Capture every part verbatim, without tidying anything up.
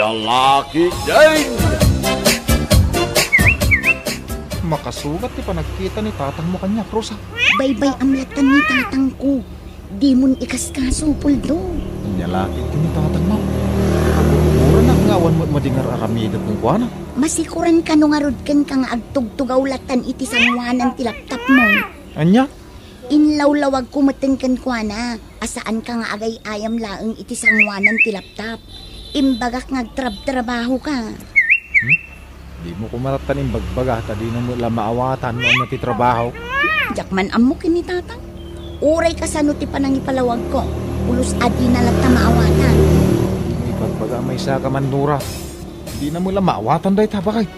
Lalaki din! Makasugat ti panagkita ni tatangmo kaniak, Rosa. Baybay-am latta ni tatangko. Dimon ikaskaso, Puldo. Ania la ketdi ni tatangmo? Agurguranak nga awan met madi nga ar-aramidek kenkuana. Masikuran kano ngarud kenka nga agtugtugaw lattan iti sangoanan ti laptopmo. Ania? Inlawlawagko metten kenkuana a saanka nga agay-ayam laeng iti sangoanan ti laptop. Imbagak nga agtrabtrabahoka. Hmm? Dimo koma lattan imbagbaga ta dinam met la maawatan no ania ti trabaho. Diak man ammo ken ni tatang. Uray kasano ti panangipalawagko, pulos a dina latta maawatan. Dimo ibagbaga a maysaka man, Nora. Dinam met la maawatan dayta, baket.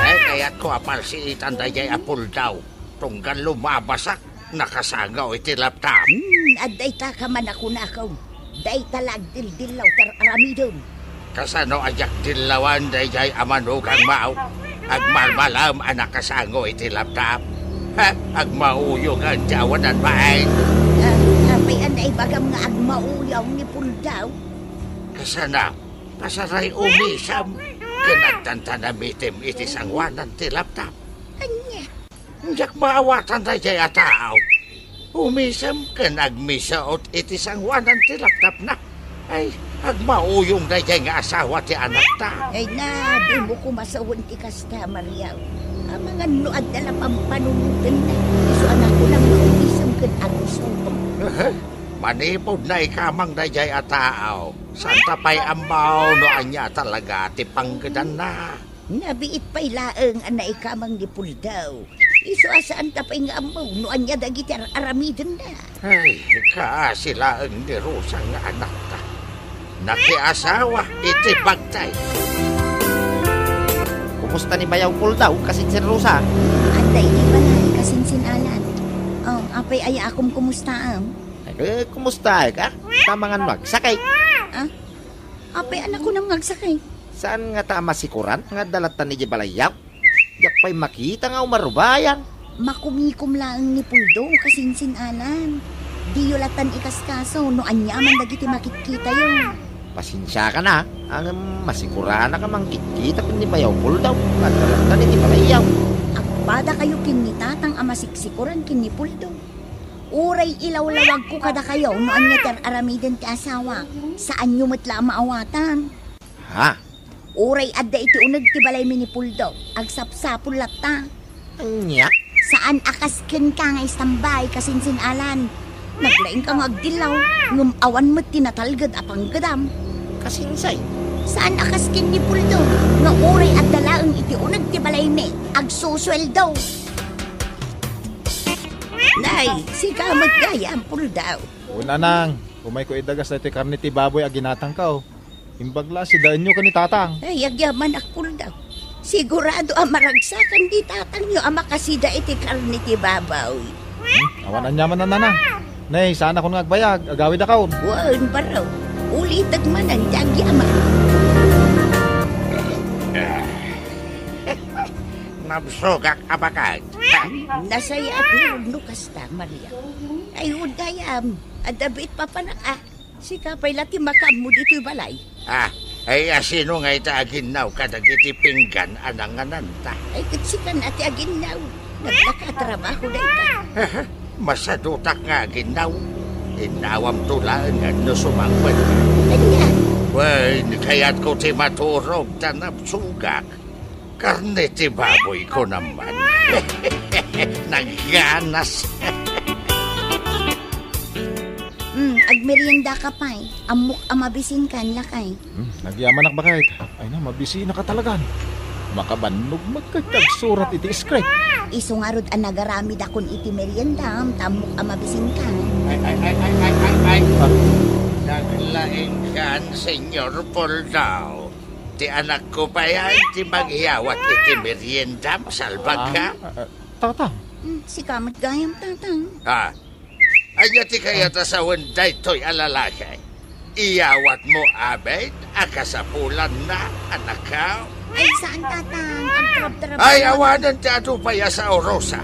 Ay, kayatko a palsiitan daydiay a Puldaw. Tunggal lumabasak, nakasango iti laptop. Hmm, adda ita ka man a kunakom. Dayta la agdildillaw ti ar-aramidem. Kasano a diak dillawan daydiay a manugangmo? Agmalmalem a nakasango iti laptop. Ha? Agmauyongen ti awanan baen. Ah, apay a naibagam nga agmauyong ni Puldaw? Kasano? Pasaray umisem ken agtantanamitem iti sangoanan ti laptop. Ania? Diak maawatan daydiay a tao. Umisem ken agmisuot iti sangoanan ti laptopna. Ay, agmauyong daydiay nga asawa ti anakta. Ay na, dimo koma sawen ti kasta, Maria. Amangan no adda la pampanunotenna, isu a nakunam nga umisem ken agmisuot. Ehe, manipud naikamang daydiay a tao, saanta pay ammo no ania talaga ti panggedanna. Nabiit pay laeng a naikamang ni Puldaw. Isu a saanta pay nga ammo no ania dagiti ar-aramidenna. Ay, kaasi laeng ni Rosa nga anakta. Nakiasawa iti bagtay. Kumusta ni Bayaw Puldaw, kasinsin Rosa? Adda iti balay, kasinsin Alan. Oh, apay aya a kumkumustaem? Eh, kumusta ka? Tamangan magsakay. Ah? Apay a nakunam nga agsakay? Saan ngata a masikuran nga adda lattan idiay balayyo? Diak pay makita nga umarubayan. Makumikom laeng ni Puldo, kasinsin Alan. Diyo lattan ikaskaso no ania man dagiti makitkitayo. Pasensiaka na, ngem masikuranak a mangkitkita ken ni Bayaw Puldo nga adda lattan iti balayyo. Agpadakayo ken ni Tatang a masiksikuran ken ni Puldo. Uray ilawlawagko kadakayo no ania ti ar-aramiden ti asawak, saanyo met la a maawatan. Ha? Uray adda iti uneg ti balaymi ni Puldo, agsapsapul latta. Ania? Saan a kas kenka nga istambay, kasinsin Alan. Naglaingka nga agdillaw, ngem awan met ti natalged a panggedam. Kasinsiay? Saan a kas ken ni Puldo, nga uray adda laeng iti uneg ti balaymi, agsusueldo. Nay, sika met gayam, Puldaw. Wen, Nanang, umayko idagas daytoy karne ti baboy a ginatangko. Imbag la a sidaenyo ken ni Tatang. Ay, agyamanak, Puldaw. Sigurado a maragsakan ni Tatangyo a makasida iti karne ti baboy. Hmm, awan aniaman a, Nanang. Nay, saanakon nga agbayag, agawidakon. Wen, baro. Ulitek manen ti agyaman. Nabsogak a baket. Nasayaat no kasta, Maria. Ay, wen gayam, adda biit papanak a. Sika pay la ti makaammo ditoy balay. Ah, ay, asino ngay ta aginnaw kadagiti pinggan a nangananta? Ay, ket sika na ti aginnaw. Naglaka a trabaho dayta. Masadutak nga aginnaw. Innawamto laeng no sumangpet. Ania? Wen, kayatko ti maturog ta nabsogak. Karne ti baboy, kunam man. Nagganas. Hmm, agmeriendaka pay. Ammok a mabisinkan, lakay. Hmm, nagyamanak, baket. Ay na, mabisinaka talagan. Makabannog met ket agsurat iti script. Isu ngarud a nagaramidakon iti meriendam, ta ammok a mabisinkan. Ay, ay, ay, ay, ay, ay, ay. Ah. Naglaingkan, Señor Poldaw. Ti anakko payen ti mangyawat iti meriendam, salbagka? Ah, ah, Tatang. Hmm, sika met gayam, Tatang. Ah, ania ti kayat a sawen daytoy a lalaki? Iyawatmo amin a kasapulanna, anakko? Ay, saan, Tatang. Agtrabtrabahon. Ay, awanen ti adu pay a sao, Rosa.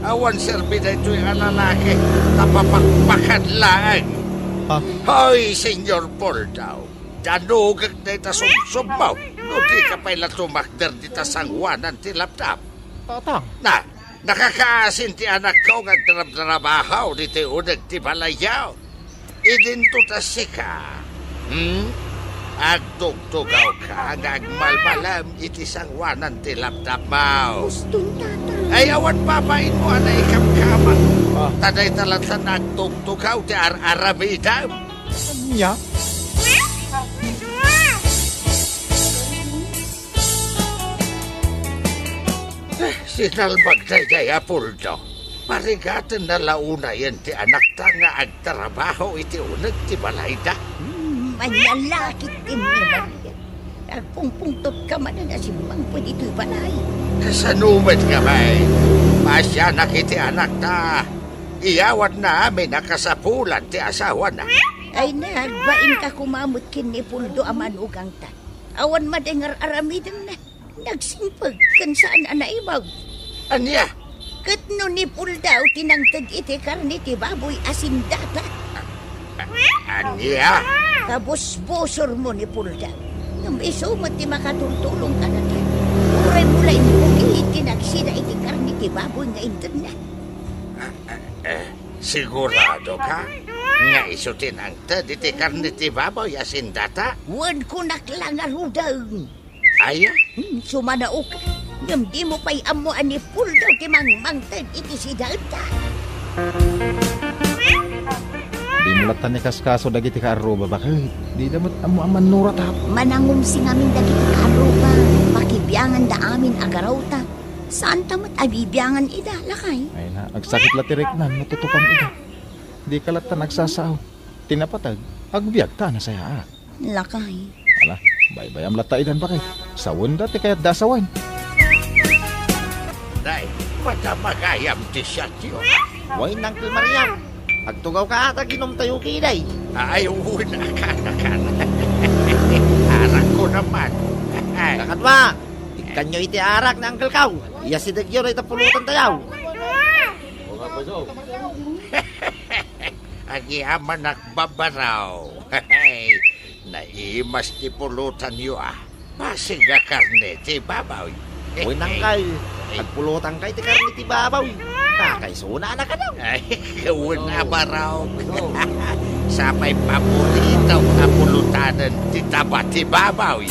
Awan serbi daytoy a lalaki, ta papakpakan laeng. Ah. Hoy, Señor Poldaw. Danugek dayta sumsummo no di ka pay la tumakder dita sangoanan ti laptop. Tatang. Na, nakakaasin ti anakko nga agtrabtrabaho ditoy uneg ti balayyo. Idinto ta sika. Hmm? Agtugtugawka nga agmalmalem iti sangoanan ti laptopmo. Huston, Tatang. Ay, awan babainmo a naikamkamang. Ah. Ta dayta latta nga agtugtugaw ti ar-aramidem. Ania? Eh, sinalbag daydiay a puldo. Parigatenna la unayen ti anakta nga agtrabaho iti uneg ti balayda. Hmm, manyalakit ti ni Maria. Agpungpungtotka manen a simmangpet itoy balay. Kasano met nga bay? Pasianak iti anakta. Iyawatna amin a kasapulan ti asawana. Ay, nagbainka koma met ken ni Puldo a manugangta. Awan madi nga ar-aramidemna. Nagsingpet ken saan a naibaw. Ania? Ket no ni Puldo ti nangted iti karne ti baboy a sindata. Ania? Kabusbusormo ni Puldo. Ngem isu met ti makatultulong kadata. Uraymo la imbuki ti nagsida iti karne ti baboy nga intedna. Eh, sigurado ka nga isu ti nangted iti karne ti baboy a sindata? Wen, kunak la ngaruden. Aya? Hmm, sumanaok. Ngem dimo pay ammo a ni Puldo ti mangmangted iti sidaenta. Dimo latta ni kaskaso dagiti kaarruba, baket. Dida met ammo a mannurata. Manangumsing amin dagiti kaarruba. Pakibianganda amin a garawta. Saanta met a bibiangan ida, lakay. Ay na, agsakit la ti riknam no tutupan ida. Dika latta nagsasao. Ti napateg, agbiagta a nasayaat. Lakay. Ala, baybayam latta idan, baket. Sawenda ti kayatda a sawen. Nay, madama gayam ti siatyo. Wen, Uncle Maria. Agtugawka ta aginumtayo ket idiay. Ay, wen, akan, akan. Arakko naman. Kakadua, ikkanyo iti arak ni Uncle Kao. Iyasidegyo dayta pulotantayo. Agyamanak, Babaraw. Naimas ti pulotanyo a. Basig a karne ti baboy. Wen, Uncle, agpulotanka iti karne ti baboy. Kakaisuna a nakadaw. Ay, wen a, Barok. Sapay paborito a pulotanen ti taba ti baboy.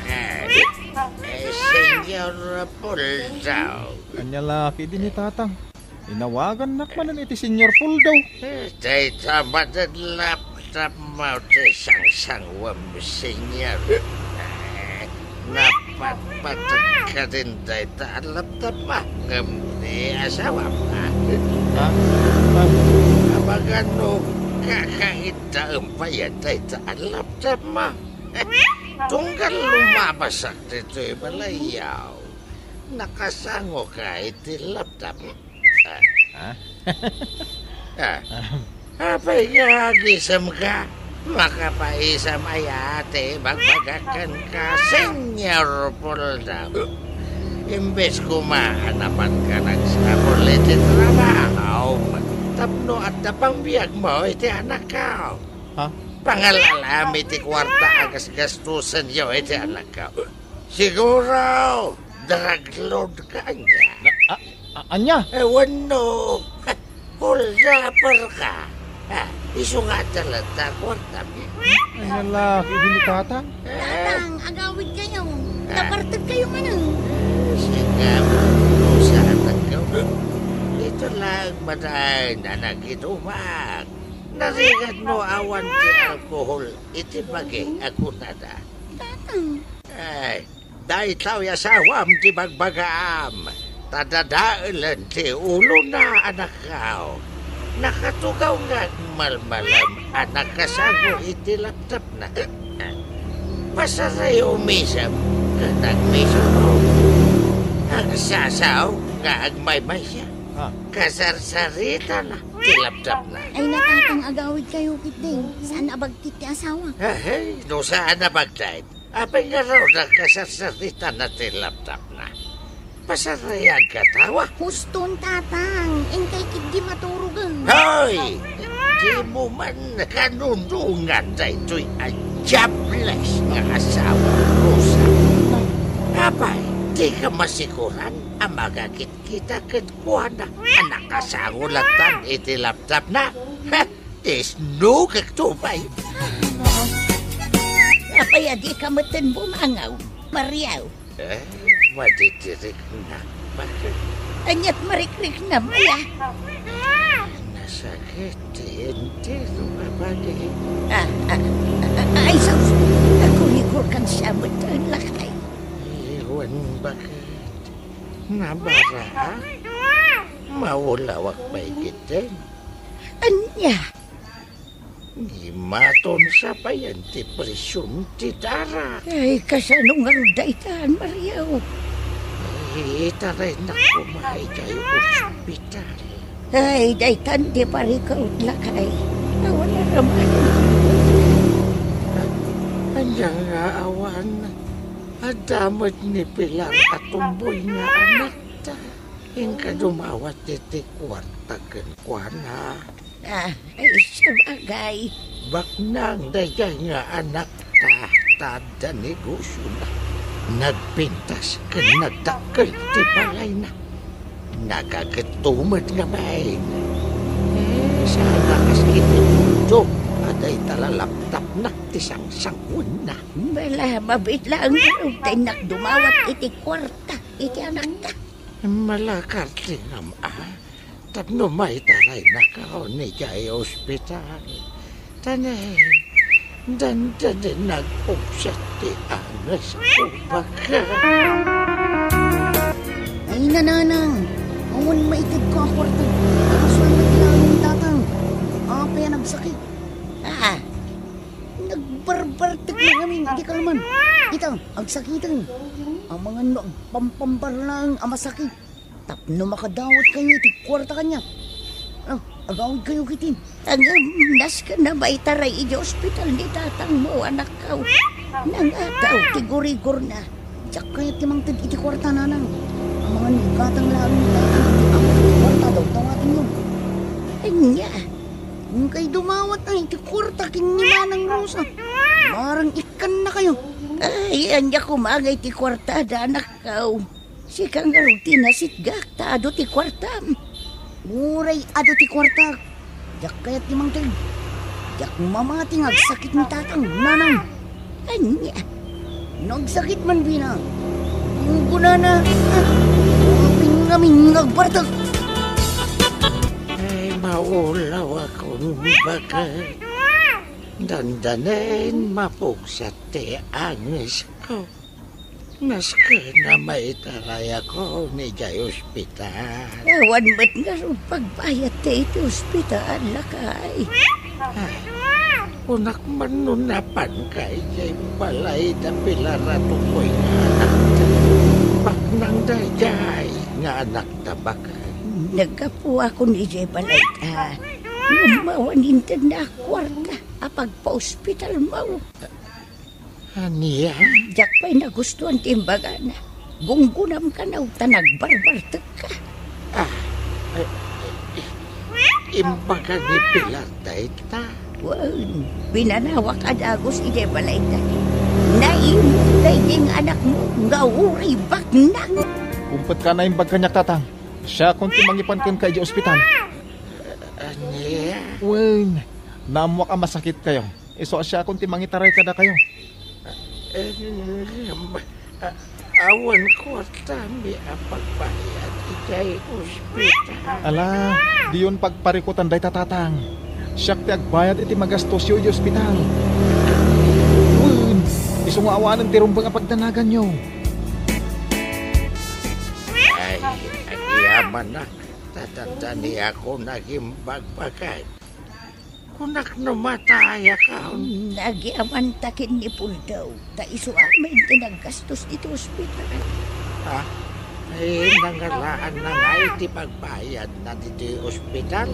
Eh, eh, Senyor Puldaw. Ania la ketdi ni Tatang? Inawagannak manen iti Senyor Puldaw. Eh, dayta manen laptopmo ti sangsanguem, Senyor. Eh, napatpateg kadin dayta a laptopmo ngem ni asawam. Ha? Abagan no kakaitaem pay dayta a laptopmo. Tunggal lumabasak ditoy balayyo, nakasangoka iti laptop. Ah. Ha? Ah. Apay nga agisemka? Makapaisem aya ti ibagbagak kenka, Senyor Puldaw. Imbes koma a napanka nagsapul iti trabaho tapno adda pangbiagmo iti anakko. Ha? Pangal-alami ti kuarta a gasgastosenyo iti anakko. Siguro, drug lord ka ania? Na, a, a, ania? Eh, wenno, holdaper ka. Ah, isu nga adda latta kuartam. Ay, hala, ketdi ni Tatang. Eh? Tatang, agawidkayo. Ah. Napartekkayo manen. Eh, sika, no saan aggaw. Ito lang, madaan a nagitumak. Narigat no awan ti alkohol iti bagi a kunada. Tatang. Ay, daytoy asawam ti bagbagaam, ta dadaelen ti ulona, anakko. Nakatugaw nga agmalmalem a nakasango iti laptopna. Pasarayo umisem ket agmisuro. Agsasao nga agmaymaysa. Ah. Kasarsaritana ti laptopna. Ay, na, Tatang, agawidkayo ketdi. Saan a bagtit ti asawa? Ahay, no saan a bagtit. Apay ngarud a kasarsaritana ti laptopna? Pasarayag katawa. Huston, Tatang. Inkay ketdi maturogen. Hoy! Dimo man kanunongan daytoy a diables nga asawa, Rosa. Apay, dika masiguran a magakit-kita kenkuana a nakasango lattan iti laptopna? Ha? Isnogekto pay. Apay a dika metten bumangaw, Maria? Eh, madidiriknak. Bakit? Aniat marikriknam aya? Nasakit ti entero a bagi. Ah, ah, ah, ah, ay, sus! Nagkurigor kan siya met, lakay. Iwan bakit? Nabara, ha? Maulawak pay ketdin. Ania? Ni maton sapayan ti presyun ti dara. Ay, kasano ngarud daytan, Maria? Itaraynak koma idiay ospital. Ay, daytan ti parikut, lakay. Awan a raman. Ania nga awan? Adda met ni Pilar a tumboy nga anakta. Inka dumawat iti kuarta kenkuana. Ah, ay, sabagay. Baknang daydiay nga anakta, ta adda negosiona. Nagpintas ken nagdakkel ti balayna. Nagagetto met ngamin. Eh, saan a kas iti mundo a dayta la laptopna ti sangsanguenna. Bala, mabiit laeng ngarud ta innak dumawat iti kuarta iti anakta. Malakar ti ngam-a tapno maitaraynakon idiay ospital. Ta ne, dandanin nagpugsa ti angesko, baket. Ay, nanang, awan maitedko a kuarta. Agaswan met laeng ni tatang. Apay a nagsakit? Ah, nagbarbartek na ngamin iti kalman. Ita, agsakiten. Amangan no agpampambar laeng a masakit. Tapno makadawatkayo iti kuarta kaniak. Ah, agawidkayo ketdin. Ngem, nasken a maitaray idiay ospital ni tatangmo, anakko. Nangataw ti gurigorna. Diak kayat ti mangted iti kuarta, nanang. Amangan no igatang laeng ni tatang iti apo ti kuarta, dawdawatenyo. Ania? Inkay dumawat iti kuarta ken ni Manang Rosa. Marang ikkannakayo. Ay, ania koma ngay ti kuartada, anakko? Sika ngarud ti nasitgak ta adu ti kuartam. Uray adu ti kuartak, diak kayat ti mangted. Diak mamati nga agsakit ni tatang, nanang. Ania? No agsakit man, bina, gunggona, ah, amin nga agbartek. Ay, maulawakon, baket. Dandanin mapugsa ti angesko. Nasken a maitarayakon idiay ospital. Awan met ngarud pagbayadta iti ospital, lakay. Ah, kunak man no napanka idiay balay da Pilar a tumboy nga anakta. Baknang daydiay nga anakta, baket. Naggapuakon idiay balayta. Ngem awan intedna a kuarta a pagpaospitalmo. Ania? Diak pay nagustuan ti imbagana. Gunggonam kano ta nagbarbartekka. Ah, eh, eh, imbaga ni Pilar dayta? Wen, pinanawak a dagus idiay balayta. Naimog daydi nga anakmo nga uray baknang. Kumpet ka naimbag kaniak, tatang. Siakon ti mangipan kenka idiay ospital. Ania? Wen, naammoak a masakitkayo. Isu a siakon ti mangitaray kadakayo. Eh, a-, awan kuartami a pagbayad idiay ospital. Ala, diyon pagparikutan dayta, tatang. Siak ti agbayad iti magastosyo idiay ospital. Wen, isu nga awanen ti rumbeng a pagdanaganyo. Ay, agyamanak, ta dandaniakon a gimbagbagan. Kunak no matayakon. Nagyamanta ken ni Puldo, ta isu amin ti naggastos iti ospital. Ah, ay, nangalaanna ngay ti pagbayadna ditoy ospital.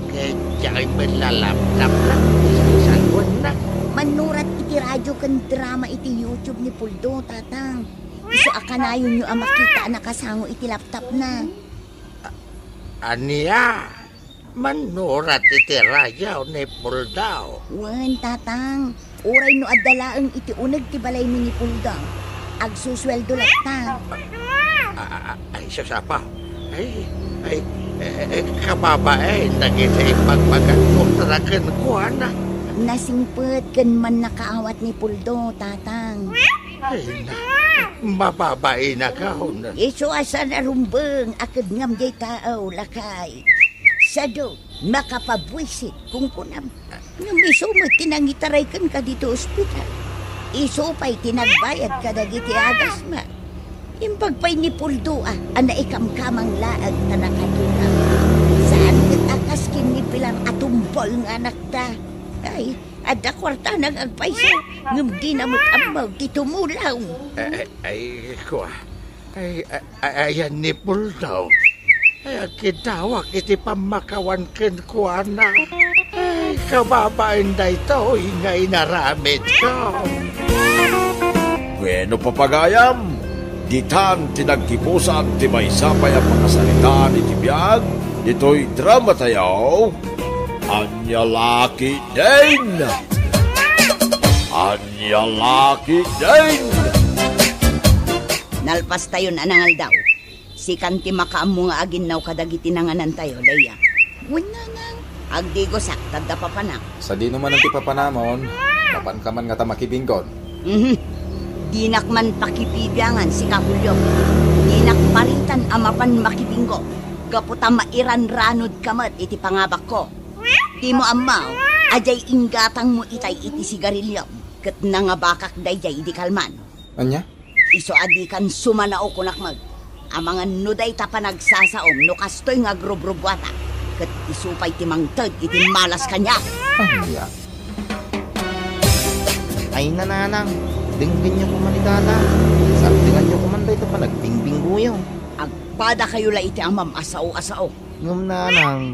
Ket diay met lalaptapna, sangsanguenna. Mannurat iti radio ken drama iti YouTube ni Puldo, tatang. Isu a kanayonyo a makita a nakasango iti laptopna. A-, ania? Mannurat iti rayaw ni Puldo. Wen, Tatang. Uray no adda laeng iti uneg ti balaymi ni Puldo, agsusueldo latta. A, a, a, ay, sus, Apo. Ay, ay, eh, eh, kababain dagiti imbagbaganmo kenkuana. Nasingpet ken mannakaawat ni Puldo, Tatang. Ay, na, mababainakon. Isu a saan a rumbeng a kedngam diay tao, lakay. Sadu, makapabuisit, kunkunam. Ngem isu met ti nangitaray kenka ditoy ospital. Isu pay ti nagbayad kadagiti agasma. Imbag pay ni Puldo a, a naikamkamang laeng ta nakaduda. Saan ket a kas ken ni Pilar a tumbol nga anakta. Ay, adda kuartana nga agpayso, ngem dina met ammo ti tumulong. Ay, ay, ay, kua. Ay, ay, ay, ayan ni Puldo. Ay, agkidawak iti pammakawan kenkuana. Ay, kababain daytoy nga inaramidko. Bueno, papagayam, ditan ti naggibusan ti maysa pay a pakasaritaan iti biag ditoy drama tayo, Ania La Ketdin! Ania La Ketdin! Nalpastayon a nangaldaw. Sikan ti makaammo nga aginnaw kadagiti nanganantayo, Lea. Wen, nanang. Agdigosak, tadda papanam. Sadino manen ti papanamon, mapanka man ngata makibinggo. Mhm. Dinak man pakibibiangan, sika, Julio. Dinak paritan a mapan makibinggo. Gapu ta mairanranodka met iti pangabakko. Dimo ammo, a diay inggatangmo itay iti sigarilio, ket nangabakak daydiay idi kalman. Ania? Isu a dikan sumanao, kunak met. Amangan no dayta panagsasaom no kastoy nga agrubrubuata, ket isu pay ti mangted iti malas kaniak. Ania? Ay, nanang, denggenyo koman ni Tata. Sardenganyo koman dayta panagbingbinggoyo. Agpadakayo la iti amam a sao a sao. Ngem, nanang,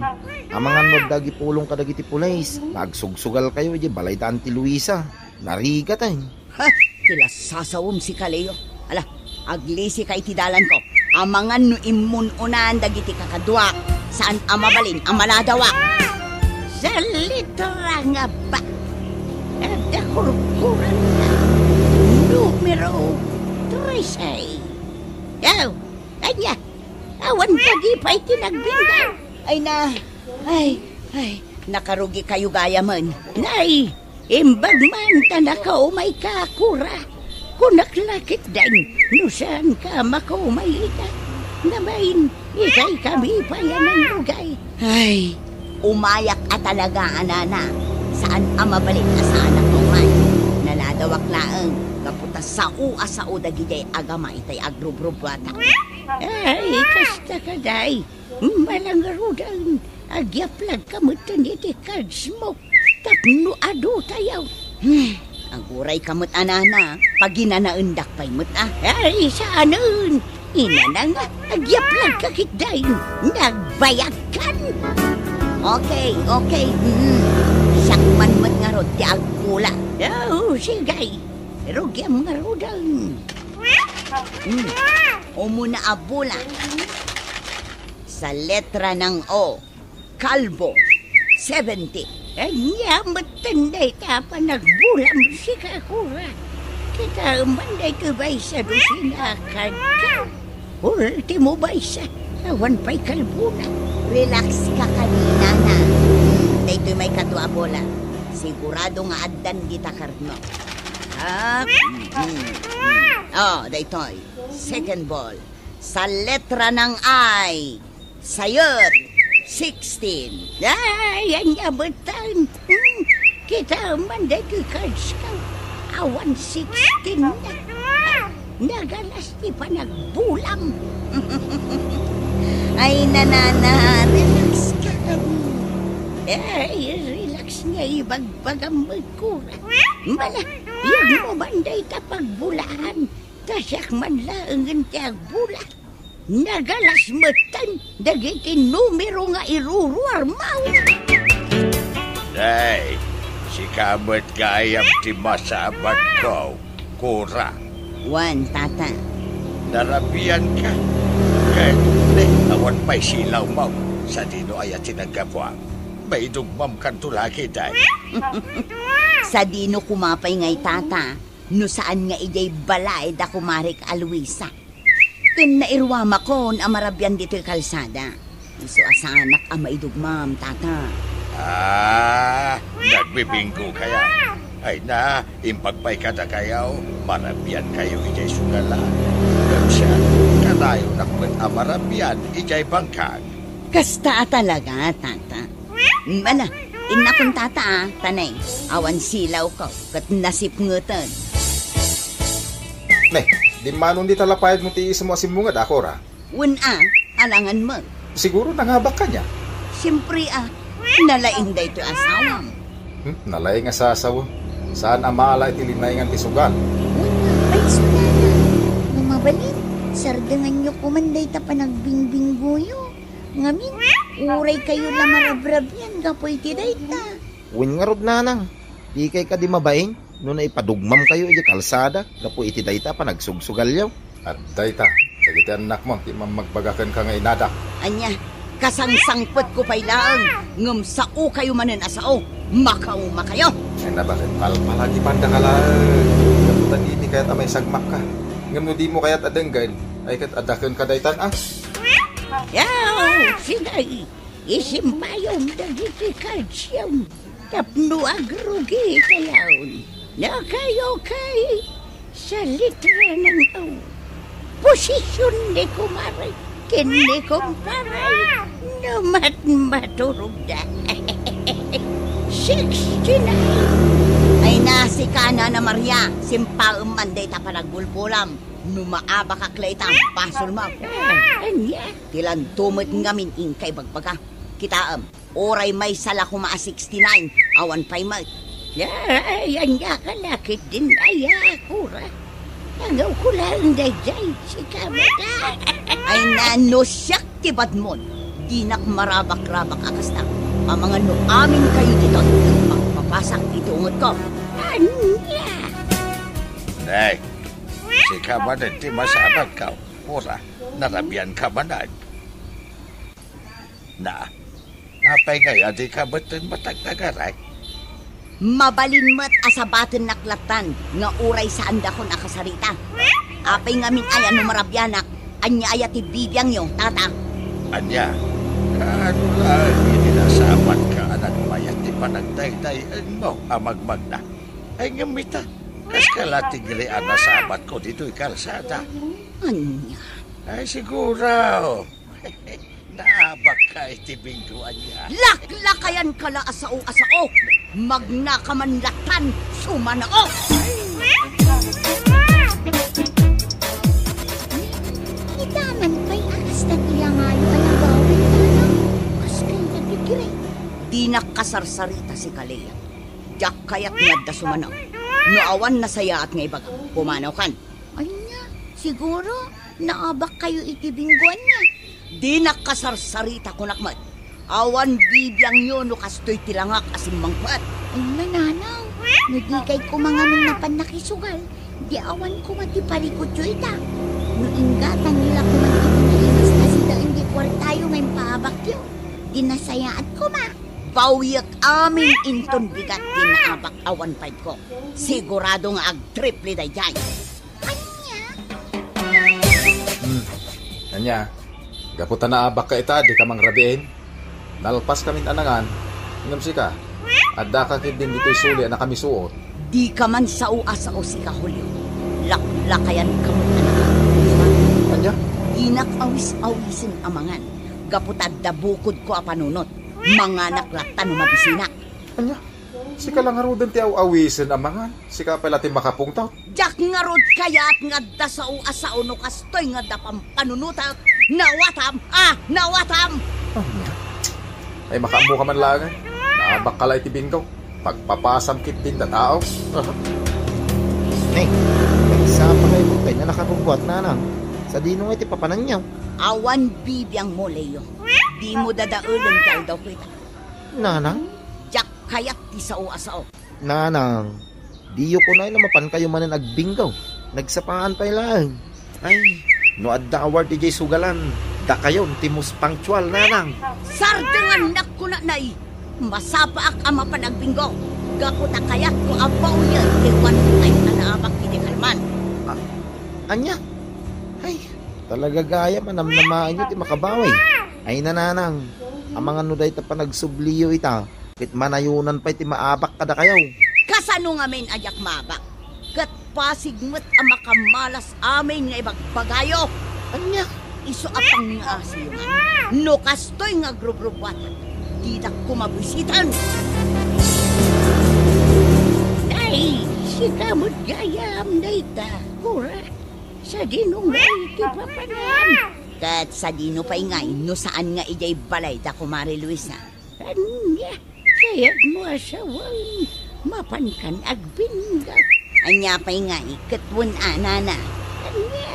amangan no adda agipulong kadagiti pulis, nga agsugsugalkayo idiay balay da Auntie Luisa. Narigat, ay. Ha? Ti la sasaom, sika, Leo. Ala, aglisika iti dalanko. Amangan no immun-unan dagiti kakaduak, saan a mabalin a maladawak. Sa litra nga ba? Adda kurkuranna. Numero trese. Yaw, ania? Awan kadi pay ti nagbinggo. Ay na, ay, ay, nakarugikayo gayamen. Nay, imbag man ta nakaumayka, Kura. Kunak la ketdin, no saanka makaumay ita. Namain, ikay kami pay a nangrugay. Ay, umayak a talaga, a nana. Saan a mabalin a saanak maumay. Naladawak laeng, gapu ta sao a sao dagidiay agama itay agrubrubuata. Ay, kasta kadi. Malangruden, agyaplag ka metten iti cards mo tapno adu tayo. Hmm, aguray ka met, a nana, paginanaendak pay met a. Ay, saanen, inana nga, agyaplag ka ketdin, nagbayag kan. Okay, okay, hmm. Siak man met ngarud ti agbula. Oh, sige, rugiam ngaruden. Hmm. Umuna a bula. Sa letra ng O, kalbo, seventy. Ania metten dayta a panagbulam, sika, Kura. Kitaem man daytoy baysa dusina a kadkaw. Ultimo baysa, awan pay kalbona. Relax ka kadi, nana. Hmm, daytoy maikadua a bola. Sigurado nga addan dita card mo. Ah, hmm, hmm, hmm. Oh, daytoy. Second ball. Sa letra ng I, sayot, sixteen. Ay, ania metten. Hmm, kitaem man daytoy cards ko. Awan sixteen na. Nagalas ti panagbulam. Ay, nanana, relax ka kadi. Ay, relax nga ibagbagam met, Kura. Mala, yagmo man dayta pagbulaan. Ta siak man laengen ti agbula. Nagalas metten dagiti numero nga iruruarmo. Nay, sika met gayam ti masabatko, Kura. Wen, tata. Narabianka. Ket, ne, awan pay silawmo. Sadino aya ti naggapuam? Maidugmamkanto la ketdi. Sadino koma pay ngay, tata, no saan nga idiay balay da kumarik a Luisa? Ken nairuamakon a marabian ditoy kalsada. Isu a saanak a maidugmam, tata. Ah, nagbibingo kaya? Ay na, imbag pay kadakayo, marabian kayo idiay sugalan. Ngem siak, kanayonak met a marabian idiay bangkag. Kasta a talaga, tata. Ala, innakon, tata, a, tanay, awan silawko, ket nasipngeten. Ne, dimmanon dita lapayagmo ti iismo a simmunged, a, Cora? Wen a, alangan met. Siguro nangabakka nia? Siempre a, nalaing daytoy asawam. Hmm, nalaing a sasawa. Saan a maala iti linaingan ti sugal. Wen a, ay, sudana. No mabalin, sardenganyo koman dayta panagbingbinggoyo. Ngamin, uray kayo la marabrabian gapu iti dayta. Wen ngarud, nanang, dikay kadi mabain no naipadugmamkayo iti kalsada gapu iti dayta a panagsugsugalyo. Adda ita, dagiti annakmo ti mammagbaga kenka nga inadak. Ania, kasangsangpetko pay laeng, ngem saokayo manen a sao, makaumakayo. Ay, nabaket palpalagipandaka laeng. Gapu ta dimi kayat a maisagmakka. Ngem no dimo kayat a denggen, ay ket adda kenka daytan a. Yaw, sinay, isimpayom dagiti kalsiom tapno agrugi kayon. Nakayo kay sa litra ng O. Posisyon ni kumare ken ni kumpare no matmaturogda. Sixty-nine. Ay na, sika, Nana Maria, simpaem man dayta panagbulbulam. No maabakak la ita, basolmo. Ah, ania? Ti lanto met ngamin inkay bagbaga. Kitaem, uray maysa la koma a sixty-nine, awan pay met. Ay, ania ka la ketdin aya, Cora? Angawko laeng daydiay, sika met a. Ay na, no siak ti badmon, dinak marabakrabak a kasta. Amangan no aminkayo ditoy, magpapasak iti ungetko. Ania? Nay, sika manen ti masabatko, Cora, narabianka manen. Na, apay ngay a dika metten matagtagaray? Mabalin met a sabatennak lattan nga uray saandakon a kasarita. Apay ngamin aya no marabianak, ania aya ti bibiangyo, tata? Ania? Kaano laeng iti nasabatka a nagmayat ti panagdaydayenmo a magmagna? Ay, ngem ita, kaska la ti gili a nasabatko ditoy kalsada. Ania? Ay, siguro. Naabakka iti binggo, ania? Laklakayanka la a sao a sao! Magnaka man lattan, sumanao! Ita man pay a kasta ti langayo a nagawid, nanang. Kas kayat ti kiri. Dinak kasarsarita, sika Lea. Diak kayat nga adda sumanao. No awan nasayaat nga ibagam, pumanawkan. Ania? Siguro, naabakkayo iti binggo, ania? Dinak kasarsarita, kunak met. Awan bibiangyo no kastoy ti langak a simmangpet. Ay, nanang, no dikay koma ngamin napan nakisugal, di awan koma ti parikutyo ita. No inggatanyo la koma ti pinaimas a sida iti kuartayo nga impaabakyo, di nasayaat koma. Bawiek amin inton bigat ti naabak a one five ko. Sigurado nga agtriple daydiay. Ania? Hmm. Ania? Gapu ta naabakka ita, dika mangrabiin. Nalpaskamin a nangan, ngem sika, addaka ketdin ditoy suli a nakamisuot. Dika man sao a sao, sika, Julio. Laklakayanka met a nangan. Ania? Dinak awis-awisen a mangan. Gapu ta adda bukodko a panunot. Manganak latta no mabisinak. Ania? Sika la ngaruden ti aw-awisen a mangan. Sika pay la ti makapungtot. Diak ngarud kayat nga adda sao a sao no kastoy nga adda pampanunotak. Nawatam! Ah, nawatam! Ania? Ay, makaammoka man laeng. Naabakka la iti binggo. Pagpapasam ketdin a tao. Ne, nagsapa kayo kay na nakarugwat, nanang. Sadino nga iti papananyo? Awan bibiangmo, Leo. Dimo dadaelen ti aldaw ko ita. Nanang? Diak kayat ti sao a sao. Nanang, diyo kunay no mapankayo manen agbinggo. Nagsapaan pay laeng. Ay, no adda award idiay sugalan, Dakayon ti most punctual, nanang. Sardengannak kunanay, masapaak a mapan agbinggo, gapu ta kayatko a bawiyen ti one five a naabak iti kalman. Ah, ania? Ay, talaga gayam a namnamaenyo ti makabawi. Ay, nanang, amangan no dayta panagsubliyo ita, ket manayonan pay ti maabak kadakayo. Kasano ngamin a diak maabak? Ket pasig met a makamalas amin nga ibagbagayo. Ania? Isu a pangngaasiyo man. No kastoy nga agrubrubuatak, didak koma buisitan. Nay, sika met gayam dayta, Cora. Sadino ngay ti papanam? Ket sadino pay ngay no saan nga idiay balay da Kumare Luisa? Ania, kayatmo a sawen, mapankan agbinggo. Ania pay ngay ket wen a, nana? Ania,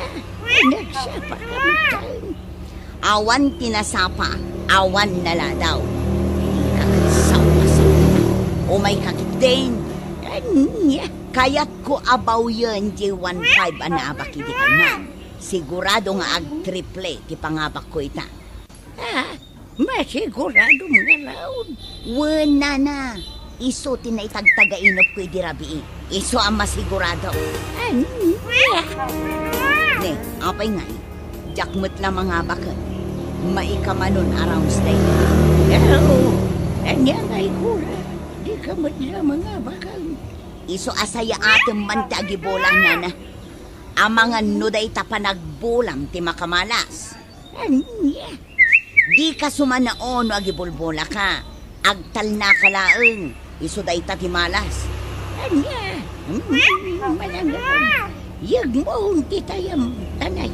nagsapaka metten. Awan ti nasapa, awan naladaw. Dika ket sawa-sawa. Umayka ketdin. Ania? Kayatko a bawiyen diay one five a naabak idi kalman. Sigurado nga agtriple ti pangabakko ita. Ah, masiguradom ngarud? Wen, nana. Isu ti naitagtagainepko idi rabii. Isu a masigurado. Ania? Ne, apay ngay? Diak met la mangabaken. Maikamanon a rounds dayta. Aw, ania ngay, Cora? Dika met la mangabaken. Isu a sayaatem man ti agibola, nana. Amangan no dayta panagbolam ti makamalas. Ania? Dika sumanao no agibulbolaka. Agtalnaka laeng. Isu dayta ti malas. Ania? Hmm, manangaw. Yegmon ti tayam, tanay.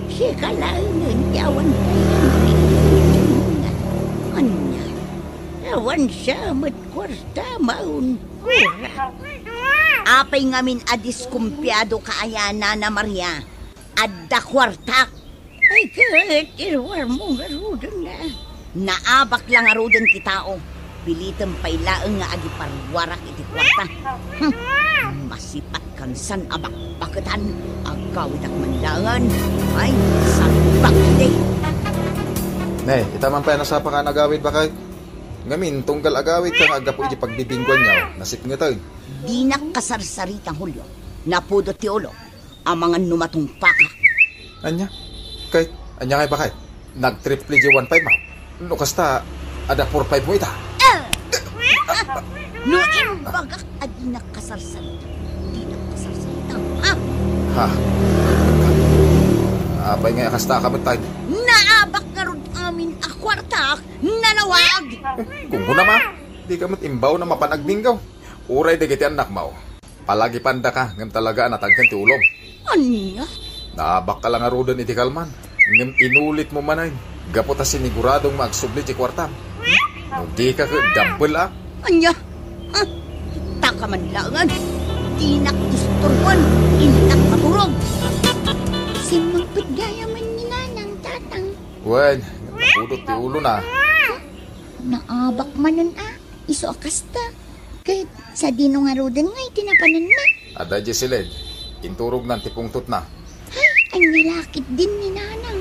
Sika laengen ti awan tayam. Ania? Awan sa met kuarta maun, Cora. Apay ngamin a diskumpiadoka aya, Nana Maria? Adda kuartak. Ay, ket iruarmo ngaruden nga. Naabak la ngaruden ti tao. Pilitem pay laeng nga agiparuarak iti kuarta. Hmm. Masipat kansan a bakbaketan. Agawidak man laengen. Ay, sabak iti. Ne, ita man pay a nasapaka a nagawid, baket. Ngamin, tunggal agawidka nga aggapu iti pagbibingguanyo, nasipngeten. Dinak kasarsarita, Julio. Napudot ti ulo. Amangan no matungpakak. Ania? Kay, ania ngay, baket? Nagtriple diay one five mo? No kasta, adda four five mo ita. Ah! No imbagak a dinak kasarsarita, dinak kasarsarita, ha? Ha? Apay ngay a kasta ka met, tay? Naabak ngarud amin a kuartak, nalawag! Eh, gunggona, ma. Dika met imbaon a mapan agbinggo. Uray dagiti annakmo, palagipandaka ngem talaga a natangken ti ulom. Ania? Naabakka la ngaruden iti kalman, ngem inulitmo manen, gapu ta siniguradom nga agsubli ti kuartam. No dika ket dabbel a. Ania? Ha? Itaka man laengen. Dinak istorboen, innak maturog. Simmangpet gayamen ni Nanang, Tatang. Wen, ngem napudot ti ulona. Naabak manen a. Isu a kasta. Ket sadino ngaruden nga iti napananna? Adda idiay siled. Inturognan ti pungtotna. Ay, ania la ketdin ni Nanang?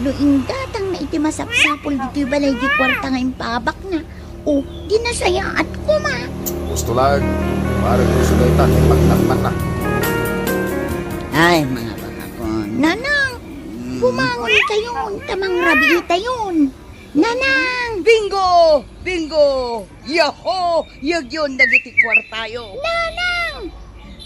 No inggatangna iti masapsapul ditoy balay di kuarta nga impaabakna, o, di nasayaat koma. Gusto laeng, bareng gusto dayta ti pagtakmanna. Ay, mga bangakon. Nanang, mm, bumangon kayon, ta mangrabii tayon. Nanang! Bingo! Bingo! Yaho! Yegyon dagiti kuartayo. Nanang!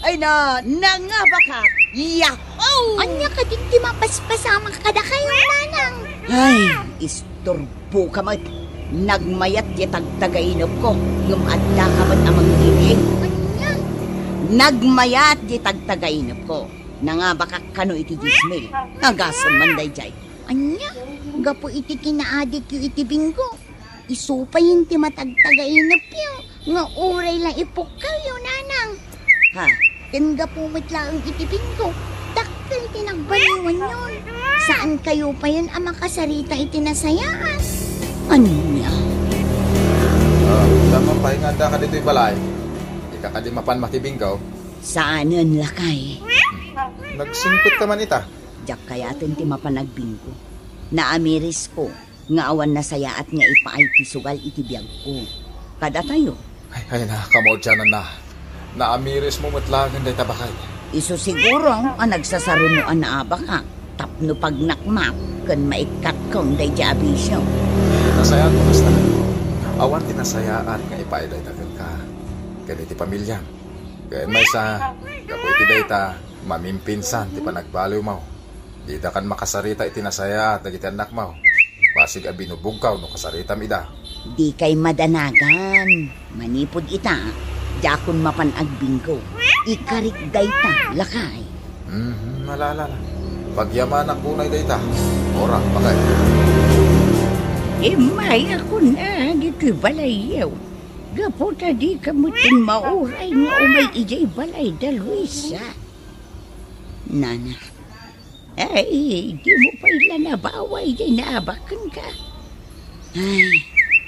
Ay na, nangabakak! Yaho! Ania kadin ti mapaspasamak kadakayo, Nanang? Ay, istorboka met. Nagmayat diay tagtagainepko, ngem addaka met a mangngilin. Ania? Nagmayat diay tagtagainepko. Nangabakak kano iti dies mil. Agasem man daydiay. Ania? Gapu iti kinaadikyo iti bingo, isu payen ti matagtagainepyo nga uray la ipukkayo, Nanang. Ha? Ken gapu met laeng iti bingo, dakkel ti nagbaliwanyon. Saankayo payen a makasarita iti nasayaat. Ania? Ah, dama pay nga addaka ditoy balay. Dika kadi mapan makibinggo? Saanen, lakay. Nagsingpet ka man ita? Diak kayaten ti mapan agbinggo. Naamirisko nga awan nasayaat nga ipaay ti sugal iti biagko. Kadatayo. Ay, ay, na, kamaudiananna. Naamirismo met laengen dayta bakay. Isu siguro a nagsasaruno a naabakak tapno pagnakmak ken maikkatkon daydiay a bisio. Nasayaat mo kasta. Awan ti nasayaat nga ipaay dayta kenka ken iti pamiliam. Ken maysa, gapu iti dayta, mamimpinsan ti panagbaliwmo. Didakan makasarita iti nasayaat dagiti annakmo. Basig a binubogkaw no kasaritam ida. Dikay madanagan. Manipud ita, diakon mapan agbinggo. Ikarik dayta, lakay. Mhm, ala, ala, ala. Pagyamanak unay dayta. Ora, bakay. Immayakon a ditoy balayyo. Gapu ta dika met mauray nga umay idiay balay da Luisa. Nana. Ay, di mo pay la nabawa idiay naabak kenka. Ay,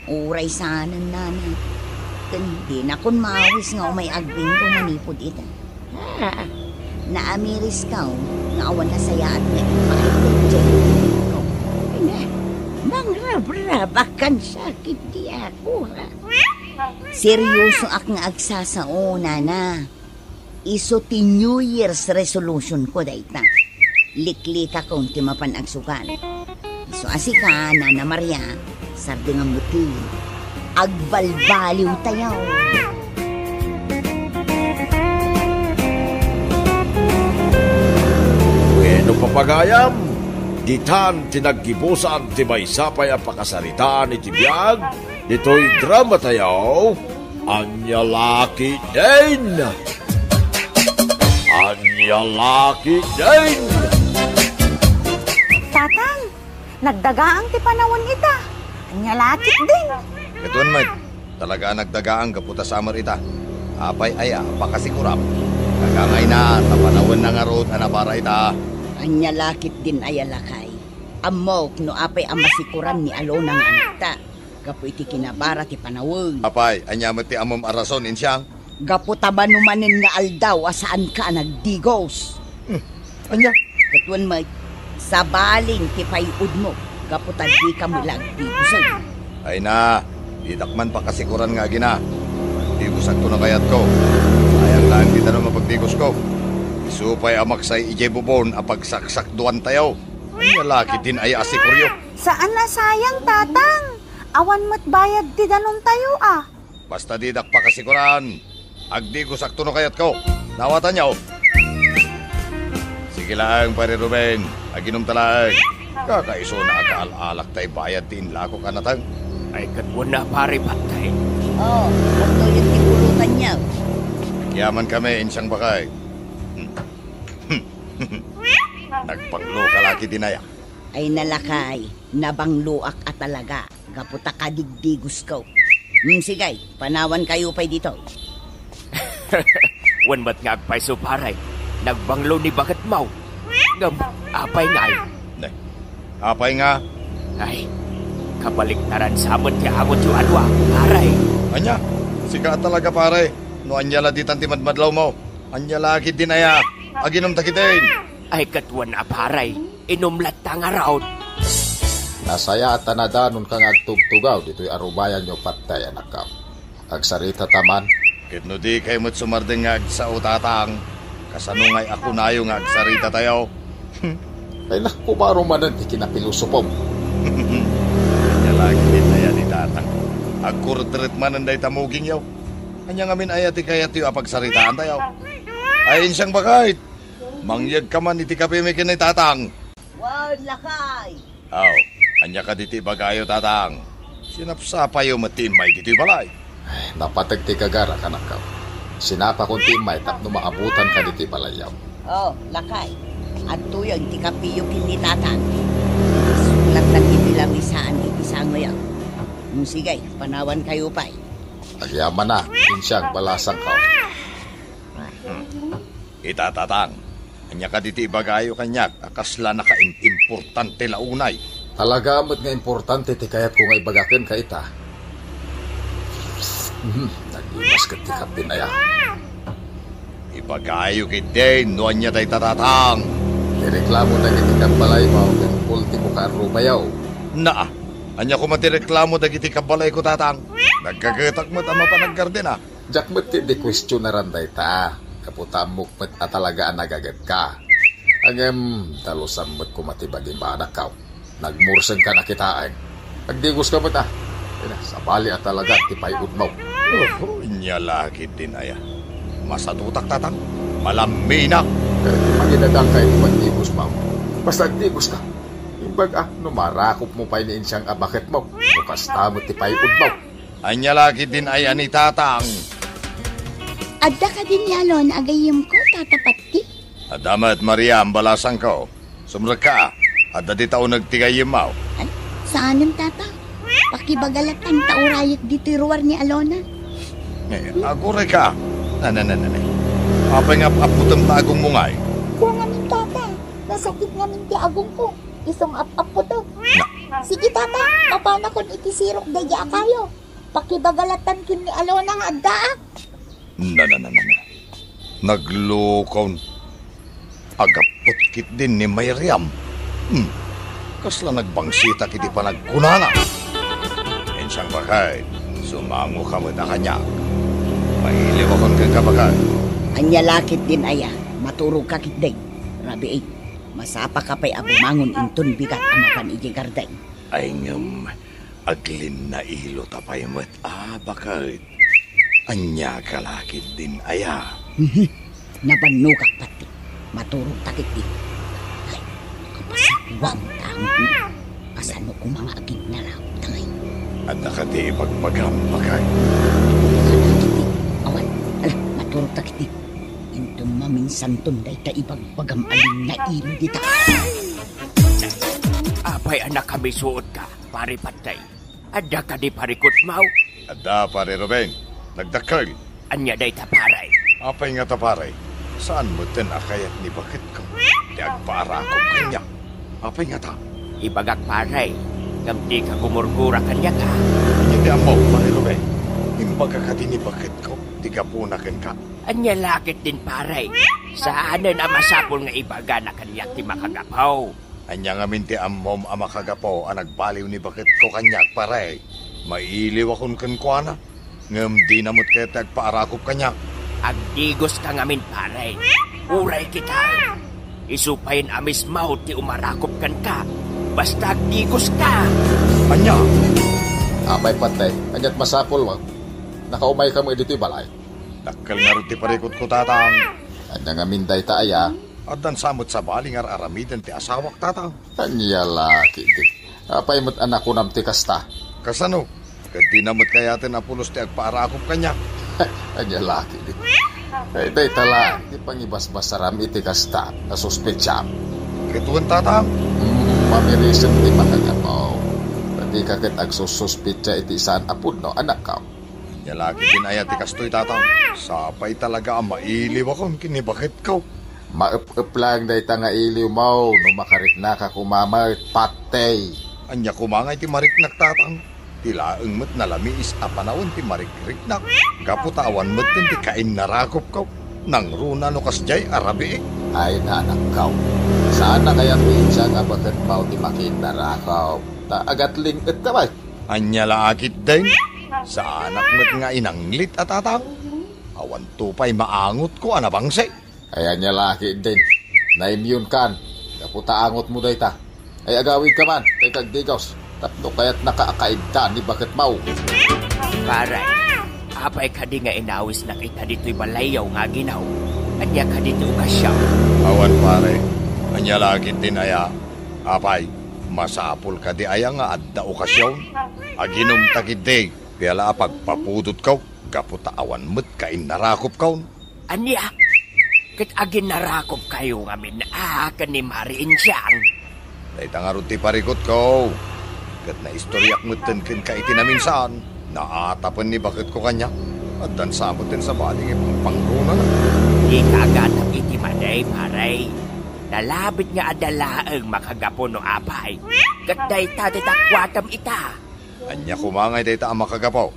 uray saanen, Nana. Ken dinakon maawis nga umay agbinggo manipud ita. Ah, naamirisko nga awan nasayaat nga ipaay daydiay agbinggo. Ina, mangrabrabak kan sakit ti ako, ha? Seryosoak nga agsasao, Nana. Isu ti New Year's resolution ko dayta. Liklikakon ti mapan agsugal. Isu a sika, Nana Maria, sardengam met ti agbalbaliwtayo. Wenno, papagayam, ditan ti naggibusan ti maysa pay a pakasaritaan iti biag ditoy dramatayo. Ania la ketdin? Ania la ketdin? Tatang, nagdagaang ti panawen ita. Ania la ketdin? Ket wen met, talaga a nagdagaang gapu ta summer ita. Apay aya a pakasikuram? Nagangayna ta panawenna ngarud a nabara ita. Ania la ketdin aya, lakay? Ammok no apay a masikuran ni Alona nga anakta gapu iti kinabara ti panawen. Apay, ania met ti ammom a rason, Insiang? Gapu ta mano manen nga aldaw a saanka a nagdigos. Hmm, ania? Ket wen met, sabalin ti pay-udmo gapu ta dika met la agdigosen. Ay na, didak man pakasikuran nga agina. Pagdigosakto no kayatko. Sayang laeng ti danum a pagdigosko. Isu pay a maksay idiay bubon a pagsaksakduantayo. Ania la ketdin aya a sikuryo? Saan a sayang, Tatang. Awan met bayad ti danumtayo a. Basta didak pakasikuran, agdigosakto no kayatko. Nawatanyo? Sige laeng, Pare Ruben. Aginumta laeng. Kakaisuna a kaal-alak ta ibayad ti inlakok a nateng. Ay, ket wen a, Pare, patay. Oh, agtoyen ti pulutanyo. Agyamankami, Insiang Bakay. Nagbangloka la ketdin aya. Ay na, lakay, nabangloak a talaga gapu ta kadigdigosko. Hmm, sige, panawankayo pay ditoy. Wen met nga agpayso, pare, nagbanglo ni baketmo. Ngem, apay ngay? Ne, apay nga? Ay, kabaliktaran sa met ti angotyo a dua, pare. Ania? Sika a talaga, pare. No ania la ditan ti madmadlawmo? Ania la ketdin aya? Aginumta ketdin. Ay, ket wen a, pare, inum latta ngarud. Nasayaat a nadanonka nga agtugtugaw ditoy arubayanyo, patay, anakko. Agsaritata man. Ket no dikay met sumardeng nga agsao, Tatang, kasano ngay a kunayo nga agsaritatayo? Ay, naku, baro manen ti kinapilosopom. Ania la ketdin aya ni Tatang? Agkurutret manen dayta mugingyo. Ania ngamin aya ti kayatyo a pagsaritaantayo? Ay, Insiang Bakay, mangyegka man iti kapimi ken ni Tatang. Wen, lakay. Aw, ania kadi ti ibagayo, Tatang? Sinapsapayo met ti immay ditoy balay. Ay, napateg ti gagarak, anakko. Sinapakon ti immay tapno maabutanka ditoy balayyo. Oh, lakay. Adtoyen ti kapiyo ken ni Tatang. Suklattan ti bilamisaan iti sangoyo. Mm, sige, panawankayo pay. Agyamanak, Insiang, balasangko. Ita, Tatang, ania kadi ti ibagayo kaniak a kasla nakaim-importante la unay? Talaga met nga importante ti kayatko nga ibaga kenka ita. Mhm, nag-imas ket ti kape aya. Ibagayo ketdin no ania dayta, Tatang. Ti reklamo dagiti kabbalaymo ket ultimo ka a rubayo. Naa, ania koma ti reklamo dagiti kabbalayko, Tatang? Nagkagetak met a mapan aggardena. Diak met ketdi kuestionaran dayta, gapu ta ammok met a talaga a nagagetka. Ngem dalusam met koma ti bagim, anakko. Nagmursengka na kitaen. Agdigoska met a. Ina, sabali a talaga ti pay-odmo. Oh, ania la ketdin aya. Masatutak, Tatang. Malamminak. Ket mangidadanka iti pagdigosmo. Basta agdigoska. Imbag a, no marakopmo pay ni insiang a baketmo, no kasta met ti pay-odmo. Ania la ketdin aya ni Tatang? Adda kadi ni Alona a gayyemko, Tata Patti? Adda met, Maria, ambalasangko. Sumrekka, adda dita uneg ti gayyemmo. Ay, saanen, Tata. Pakibaga latta ta urayek ditoy ruar ni Alona. Eh, agurayka. Nanananay. Apay nga ap-appotem ta agummo ngay? Kua ngamin, Tata. Nasakit ngamin ti agumko. Isu nga ap-appotek. Na- Sige, Tata, mapanakon iti sirok daydi a kayo. Pakibaga lattan ken ni Alona nga addaak. Na, na, na, na, na. Naglukon. Agappot ketdin ni Miriam. Hmm. Kasla nagbangsitak iti panagkunana. Insiang, baket, sumangoka met a kaniak. Mailiwakon kenka, baket. Ania la ketdin aya, maturogka ketdi. Rabii, masapaka pay a bumangon inton bigat a mapan idiay gardeng. Ay ngem, aglinnailota pay met a, baket. Aniaka la ketdin aya? Mhm. Nabannogak, Patti. Maturogta ketdi. Ay, kapasapuam ta angotna. Kasano koma nga aginnarakopta ngay? Adda kadi ibagbagam, baket? Adda ketdi. Awan. Ala, maturogta ketdi. Inton maminsanton dayta ibagbagam a linnailo dita. Apay a nakamisuotka, Pare Patay? Adda kadi parikutmo? Adda, Pare Ruben. Nagdakkel. Ania dayta, pare? Apay ngata, pare? Saan metten a kayat ni baketko ti agpaarakop kaniak? Apay ngata? Ibagak, pare, ngem dika gumurgura kaniak, a? Ania ti ammok, Pare Ruben? Imbaga kadi ni baketko ti gapuna kenka? Ania la ketdin, pare? Saanen a masapul nga ibagana kaniak ti makagapu. Ania ngamin ti ammom a makagapu a nagbaliw ni baketko kaniak, pare? Mailiwakon kenkuana, ngem dina met kayat ti agpaarakop kaniak. Agdigoska ngamin, pare. Uray kita. Isu payen a mismo ti umarakop kenka. Basta agdigoska. Ania? Apay, Patay, aniat masapulmo? Nakaumayka met ditoy balay. Dakkel ngarud ti parikutko, Tatang. Ania ngamin dayta aya? Addan sa met sabali nga ar-aramiden ti asawak, Tatang. Ania la ketdi? Apay met a nakunam ti kasta? Kasano? Ket dina met kayaten a pulos ti agpaarakop kaniak. Ania la ketdi? Ay, dayta laeng ti pangibasbasaram iti kasta a suspetsaam. Ket wen, Tatang? Mm, mamirisen ti makagapu. Ta dika ket agsussuspetsa iti saan a pudno, anakko. Ania la ketdin aya ti kastoy, Tatang? Sapay talaga a mailiwakon ken ni baketko. Maep-ep laeng dayta nga iliwmo no makariknaka koma met, Patay. Ania koma ngay ti mariknak, Tatang? Ti laeng met nalamiis a panawen ti marikriknak, gapu ta awan metten ti kainnarakopko. Nangruna no kasdiay a rabii. Ay, anakko. Saan a kayat ti insiak a baketmo ti makiinnarakop. Ta agatling-etka met. Ania la ketdin? Saanak met nga inanglit a, Tatang. Awanto pay maangotko a nabangsi. Ay, ania la ketdin? Naimyonkan. Gapu ta angotmo dayta. Ay, agawidka man, tay kagdigos. Tapno kayatnaka a kaidda ni baketmo. Pare, apay kadi nga inawisnak ita ditoy balayyo nga aginaw? Ania kadi ti okasyon? Awan, pare. Ania la ketdin aya? Apay, masapul kadi aya nga adda okasyon? Aginumta ketdi, pia la a pagpapudotko, gapu ta awan met kainnarakopko. Ania? Ket aginnarakopkayo ngamin a ken ni Mari Insiang? Dayta ngarud ti parikutko. Ket naistoriak metten kenka iti naminsan. Naatapen ni baketko kaniak. Addan sa metten sabali nga pangpangrunana. Dika agatang iti madi, pare. Nalabit nga adda laeng makagapu no apay. Ket dayta ti takuatem ita. Ania koma ngay dayta a makagapu?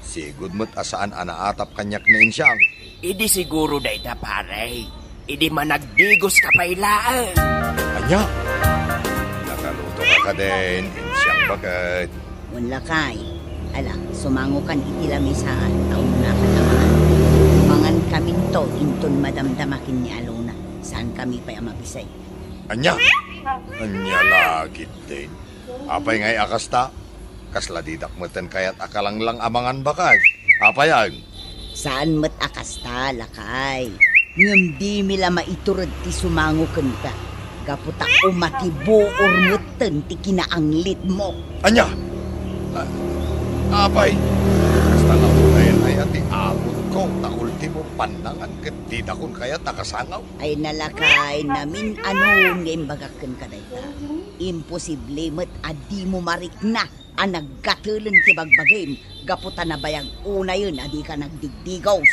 Sigud met a saan a naatap kaniak ni Insiang. Idi siguro dayta, pare. Idi managdigoska pay laeng. Ania? Nakaluto ka kadin, insiang baket. Wen lakay. Ala, sumangokan iti lamisaan, ta umuna ka naman. Mangan kaminto, inton madamdama ken ni Alona. Saan kami pay a mabisay. Ania? Ania la ketdin? Apay ngay a kasta? Kasla didak metten kayat a kalanglang a mangan baket. Apay aya? Saan met a kasta, lakay. Ngem dimi la maitured ti sumango kenka. Gapu ta umatibuor metten ti kinaanglitmo. Ania? A-, apay? Kasta la unayen aya ti abutko, ta ultimo pannangan ket didakon kayat a kasangaw. Ay na lakay, namin-anon nga imbagak kenka dayta. Imposible met a dimo marikna a naggatelen ti bagbagim gapu ta nabayag unayen a dika nagdigdigos.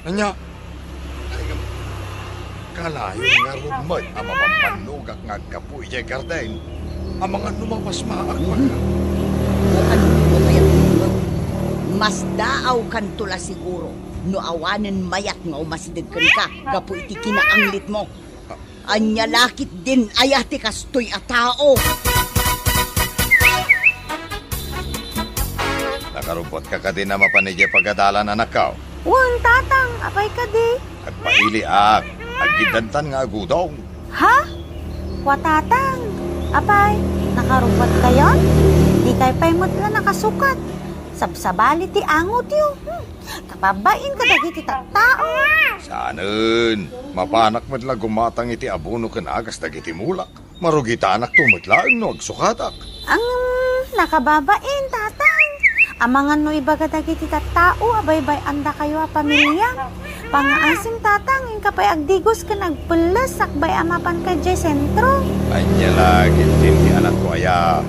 Ania? Ay, kalayo ngarud met a mapamannogak nga aggapu idiay garden. Amangan no mapasmaak pay. Bukan mo kayat tingog. Mas daaw kanto la siguro no awanen mayat nga umasideg kenka gapu iti kinaanglitmo. Ania la ketdin aya ti kastoy a tao? Nakarubbuatka kadin a mapan idiay pagadalan, anakko? Wen, tatang, apay kadi? Agpailiak, aggiddantan nga agudong. Ha? Kua, tatang, apay, nakarubbuatkayon? Dikay pay met la nakasukat. Sabsabali ti angotyo. Hmm. Kababain kadagiti tattao. Saanen, mapanak met la gumatang iti abono ken agas dagiti mulak. Marugitanakto met laeng no agsukatak. Ang nakababain, tatang. Amangan no ibaga dagiti tattao a baybay-andakayo a pamiliam. Pangngaasim, tatang, inka pay agdigos ken agpelles sakbay a mapanka idiay sentro. Ania la ketdin ti anakko aya?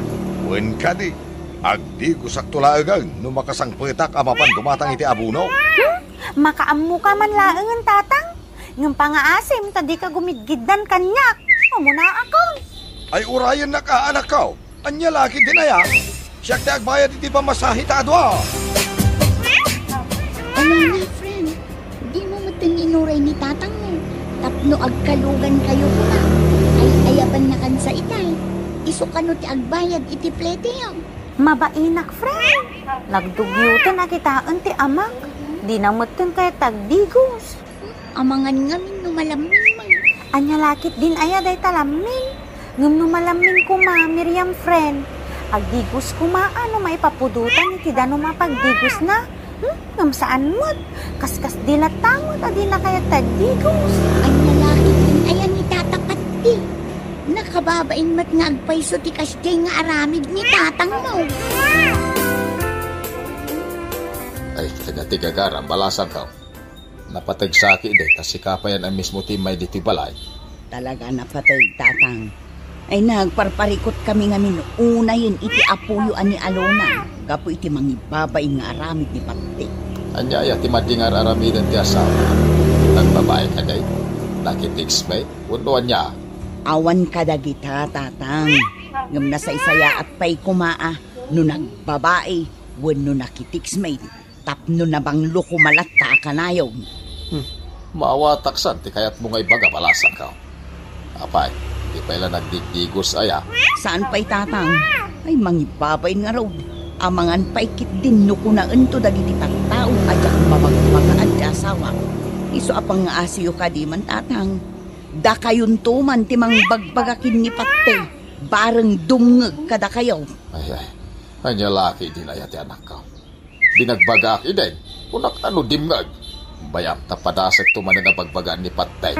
Wen kadi? Agdigosakto laengen no makasangpetak a mapan gumatang iti abono. Hmm? Makaammoka man laengen, tatang. Ngem pangngaasim ta dika gumidgiddan kaniak. Umunaakon. Ay, urayennak a, anakko. Ania la ketdin aya? Siak ti agbayad iti pamasahe ta a dua. Alona, friend, dimo metten inuray ni tatangmo tapno agkalugankayo kuna. Ay-ayabannakansa itay. Isu kano ti agbayad iti pleteyo. Mabainak, friend. Nagdugioten a kitaen ti amak. Dina metten kayat ti agdigos. Amangan ngamin no malammin man. Ania la ketdin aya dayta lammin? Ngem no malammin koma, Miriam, friend, agdigos koma a no maipapudotan iti danum a pagdigosna. Hmm? Ngem saan met. Kaskasdi latta met a dina kayat ti agdigos. Ania la ketdin aya ni Tata Patti? Nakababain met nga agpayso ti kasdiay nga aramid ni tatangmo. Ay, taga ti gagaram, balasangko. Napateg saki idi ta sika payen a mismo ti immay ditoy balay. Talaga napateg, tatang. Ay, nagparparikutkamin ngamin unayen iti apoyo a ni Alona gapu iti mangibabain nga aramid ni Patti. Ania aya ti madi nga ar-aramiden ti asawa? Nagbabai kadi? Nakitext met? Wenno ania? Awan kadagita, tatang. Ngem nasaysayaat pay koma a no nagbabai wenno nakitext met. Tapno nabanglo koma latta a kanayon. Hmm. Maawatak san ti kayatmo nga ibaga, balasangko. Apay, di pay la nagdigdigos aya? Saan pay, tatang? Ay, mangibabain ngarud. Amangan pay ketdin no kunaento dagiti tattao a diak mabagbagaan ti asawak. Isu a pangngaasim kadi man, tatang. Dakayonto man ti mangbagbaga ken ni Patte, bareng dumngeg kadakayo. Ay, ay. Ania la ketdin aya ti anakko? Binagbagaak idi, kunak ta no dimngeg. Bayam ta padasekto manen a bagbagaan ni Patte.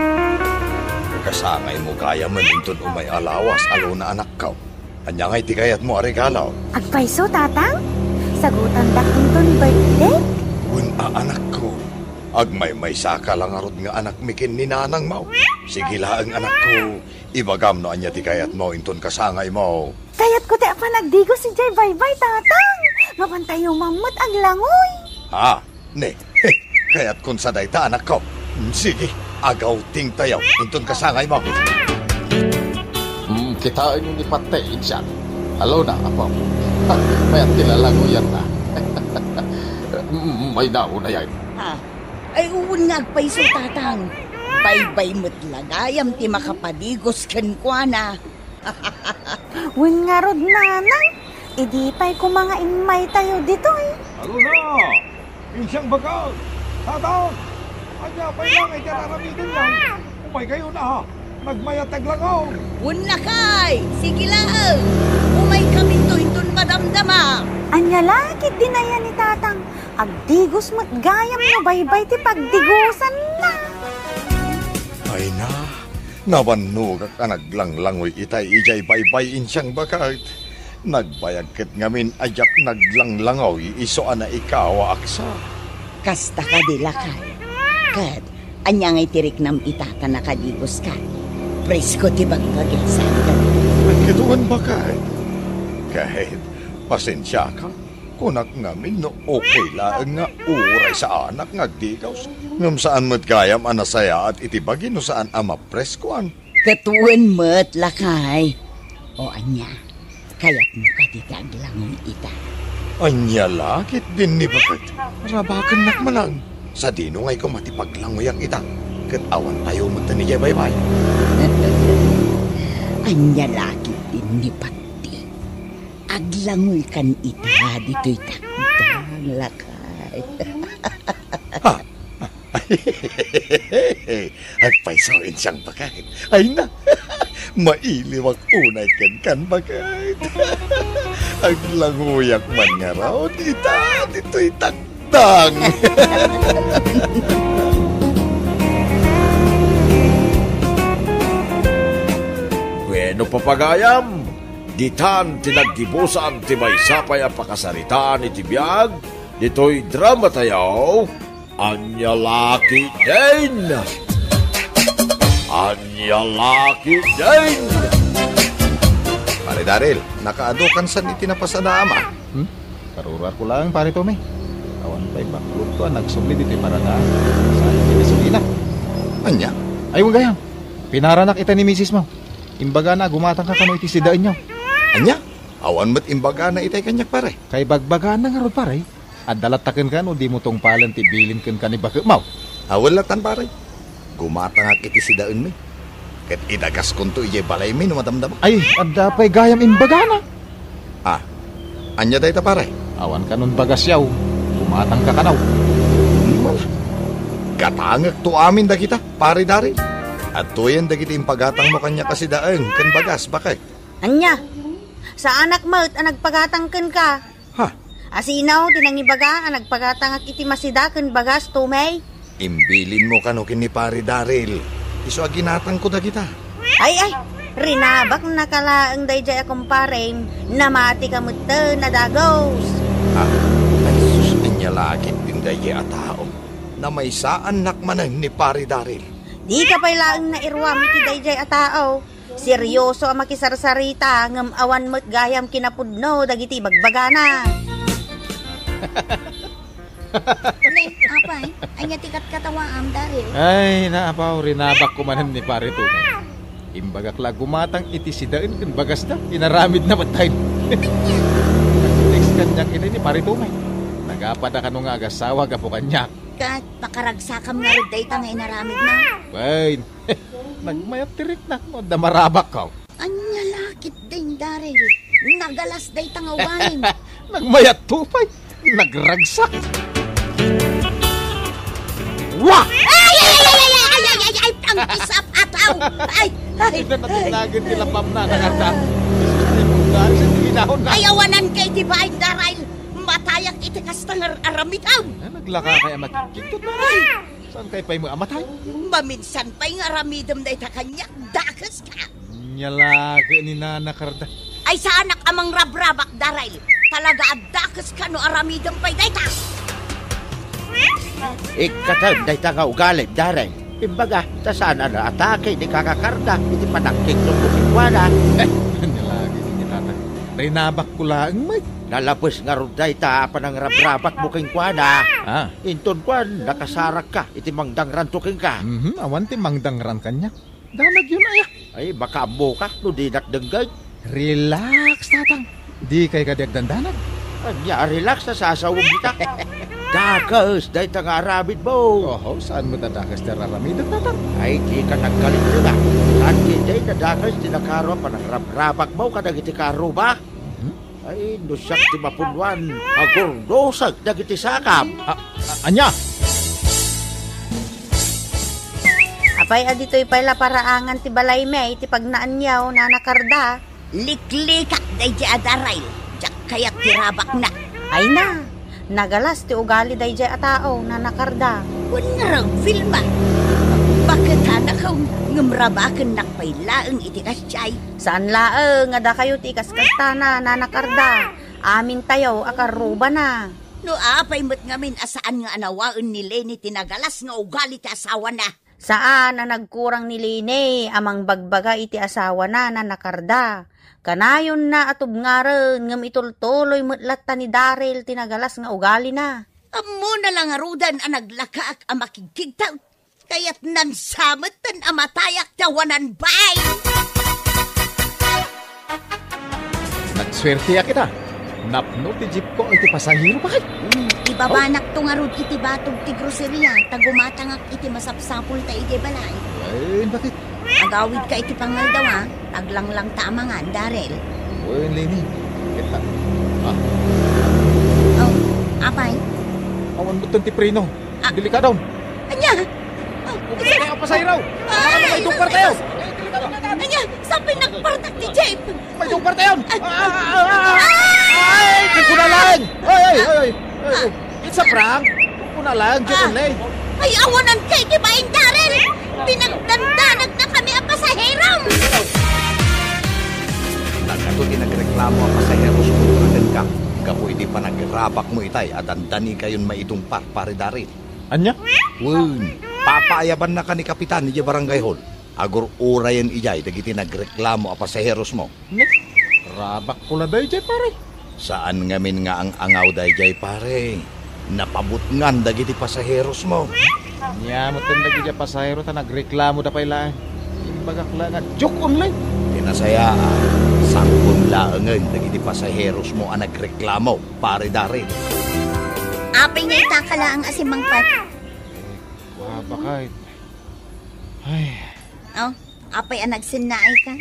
Kasangaymo gayamen inton umay a lawas, Alona, anakko. Ania ngay ti kayatmo a regalo? Agpayso, tatang? Sagutandak inton birthday? Wen a, anakko. Agmaymaysaka la ngarud nga anakmi ken ni nanangmo. Sige laeng, anakko. Ibagam no ania ti kayatmo inton kasangaymo. Kayatko ti apan agdigos idiay baybay, tatang. Mapantayo man met aglangoy. Ha? Ne, kayatkon sa dayta, anakko. Mm, sige, agawtingtayo inton kasangaymo. Mm, kitaenyo ni Patte, insiak. Alona, apo. Mayat ti lalangoyanna. Mm, may naunayan. Ha? Ay, wen nga agpayso, tatang. Baybay met la gayam ti makapadigos kenkuana. Wen ngarud, nanang, idi pay koma nga immaytayo ditoy. Ano na? Insiang baga, Tatang! Ania pay lang iti aramiden na? Umaykayo na, ha? Nagmayat ti aglangaw. Wen lakay, sige laeng. Umaykaminto inton madamdama. Ania la ketdin aya ni Tatang? Agdigos met gayam no baybay ti pagdigosanna. Ay na, nabannogak a naglanglangoy itay idiay baybay, insiang baga. Nagbayag ket ngamin a diak naglanglangoy isu a naikawaak sa. Kasta kadi, lakay. Ket ania ngay ti riknam ita ta nakadigoska? Presko ti bagbagik saan kadi. Ay, ket wen, baga. Ket, pasensiaka. Kunak ngamin no okay laeng nga uray saanak nga agdigos. Ngem saan met gayam a nasayaat iti bagi no saan a mapreskoan. Ket wen met, lakay. O ania, kayatmo kadi ti aglangoy ita? Ania la ketdin ni baket? Rabakennak manen. Sadino ngay koma ti paglangoyak ita? Ket awantayo met idiay baybay. Ania la ketdin ni Patti? Aglangoykan ita ditoy takdang, lakay. Ha? Agpayso, insiang baket. Ay na, mailiwak unay kenkan, baket. Aglangoyak man ngarud ita ditoy takdang. Bueno, papagayam, ditan ti naggibusan ti maysa pay a pakasaritaan iti biag ditoy dramatayo. Ania la ketdin? Ania la ketdin? Pare Daryl, nakaadu kansan iti napasada a ama? Hmm? Karuruarko laeng, Pare Tommy. Awan pay baklotko a nagsubli ditoy parada. Saan ti gasolina? Ania? Ay, wen gayam. Pinaranak ita ni misismo. Imbagana a gumatangka kano iti sidaenyo. Ania? Awan met imbagana itay kaniak, pare. Kaibagbagana ngarud, pare. Adda latta kenka no dimo tungpalen ti bilin kenka ni baketmo. Awan lattan, pare. Gumatangak iti sidaenmi. Ket idagaskonto idiay balaymi no madamdama. Ay, adda pay gayam imbagana. Ah, ania dayta, pare? Awan kanon bagasyo. Gumatangka kano. Mala. Gatangekto amin dagita, Pare Daryl. Adtoyen dagiti impagatangmo kaniak a sidaen ken bagas, baket. Ania? Saanak met a nagpagatang kenka. Ha? Asino ti nangibaga a nagpagatangak iti masida ken bagas, Tommy? Imbilinmo kano ken ni Pare Daryl. Isu a ginatangko dagita. Ay, ay, rinabaknaka laeng daydiay a kumparem, namatika metten a dagus. Ah, ay sus, ania la ketdin daydiay a tao? Namaysaannak manen ni Pare Daryl. Dika pay laeng nairuam iti daydiay a tao. Serioso a makisarsarita, ngem awan met gayam kinapudno dagiti ibagbagana. Ne, apay, ania ti katkatawaam, Daryl? Ay, naapaw, rinabakko manen ni Pare Tommy. Imbagak la gumatang iti sidaen ken bagasda, inaramidna met tayo. Nag-text kaniak iti ni Pare Tommy. Nagapada kano nga agasawa gapu kaniak. Ket pakaragsakam ngarud dayta nga inaramidna? Wen, nagmayat ti riknak no adda marabakko. Ania la ketdin, Daryl? Nagalas dayta nga ugalim. Nagmayat to pay. Nagragsak. Wa! Ay, ay, ay, ay, ay, ay, ay, ay, ang isap ataw. Ay, ay, ay. Ida natinagan ti lapamna, nakata. Jesus, ay, pagkaris, ang ginahon na. Ay, awanan kay di ba, Daryl? Matayak iti kasta nga aramidem. Ah, naglaka kay a makikitto na. Ay. Saan kay pay mo amatay? Maminsan pay nga aramidem dayta kaniak, dakeska. Nia la ket ni Nana Carda. Ay, saanak a mangrabrabak, Daryl. Talaga a dakeska no aramidem pay dayta. Ikkatem dayta nga ugalim, Daryl. Imbaga, ta saan a naatake ni Kaka Carda iti panangkiknotmo kenkuana. Eh, ania la ket ni Tata. Rinabakko laeng met. Nalapes ngarud dayta a panangrabrabakmo kenkuana. Ah. Inton kuan, nakasarakka iti mangdangranto kenka. Mhm, awan ti mangdangran kaniak. Danagyon aya. Ay, makaammoka no dinak denggen. Relax, Tatang. Dikay kadi agdandanag. Ania a relax, nasasawem dita. Dakes dayta nga aramidmo. Oho, saan met a dakes ti ar-aramidek, tatang? Ay, dika nagkalintegan. Saan ti dayta dakes ti nakaro a panagrabrabakmo kadagiti kaarruma? Mhm. Ay, no siak ti mapunnuan, agurdusek dagiti sakam. A-, a-, ania? Apay a ditoy pay la paraangan ti balaymi iti pagnaanyo, Nana Karda? Liklikak daydiay a Daryl, diak kayat ti rabakna. Ay na, nagalas ti ugali daydiay a tao, Nana Karda. Wen ngarud, Vilma. Baketanakem ngem rabakennak pay laeng iti kasdiay. Saan laeng a dakayo ti ikaskastana, Nana Karda. Amintayo a karrubana. No apay met ngamin a saan nga anawaen ni Leni ti nagalas nga ugali ti asawana? Saan a nagkurang ni Leni a mangbagbaga iti asawana, Nana Karda. Kanayonna a tubngaren ngem itultuloy met latta ni Daryl ti nagalas nga ugalina. Ammona la ngaruden a naglakaak a makigkigtaw. Kayatnan sa metten a matayak ti awanan, bay! Nagsuerteak ita. Napno ti jeepko iti pasahero, bakay. Hmm, ibabanakto ngarud iti batog ti groceria, ta gumatangak iti masapsapulta idiay balay. Ay, bakit? Agawidka iti pangaldaw, a. Aglanglang ta a mangan, Daryl. Wen, Leni. Kita. Ah? Oh, apay? Awan metten ti preno. Ah. Delikado. Ania? Ah, Uy, ania? Kaya pasahero. Ay, Ano, may dupar tayo. Sus. Delikado. Ania? Sapay nagpartak ti jeep. May dupar tayo. Ay. Ah, ah, ah, ah. Ay, di ko na lang. Ay, ay, ay, ay, ay, ay. It's a prank. Di ko na lang, joke Ah. only. Ay, awanan kay ti baing Daryl. Pinagdandanag na kami a pasahero. Dakayo ti nagreklamo a pasaheros kenka. Gapu iti panagrabakmo itay a dandanigayon maidungpar, Pare Daryl. Ania? Wen, papaayabannaka ni Kapitan idiay barangay hall. Agur-urayen idiay dagiti nagreklamo a pasaherosmo. Ne? Rabakko la daydiay, pare. Saan ngamin nga ang-angaw daydiay, pare. Napabutngan dagiti pasaherosmo. Ania metten dagiti pasahero ta nagreklamoda pay laeng. Imbagak la nga joke only. Ti nasayaat, sangbon laengen dagiti pasaherosmo a nagreklamo, Pare Daryl. Apay nga itaka laeng a simmangpet? Ah, bakay. Ay. Oh, apay a nagsennaayka?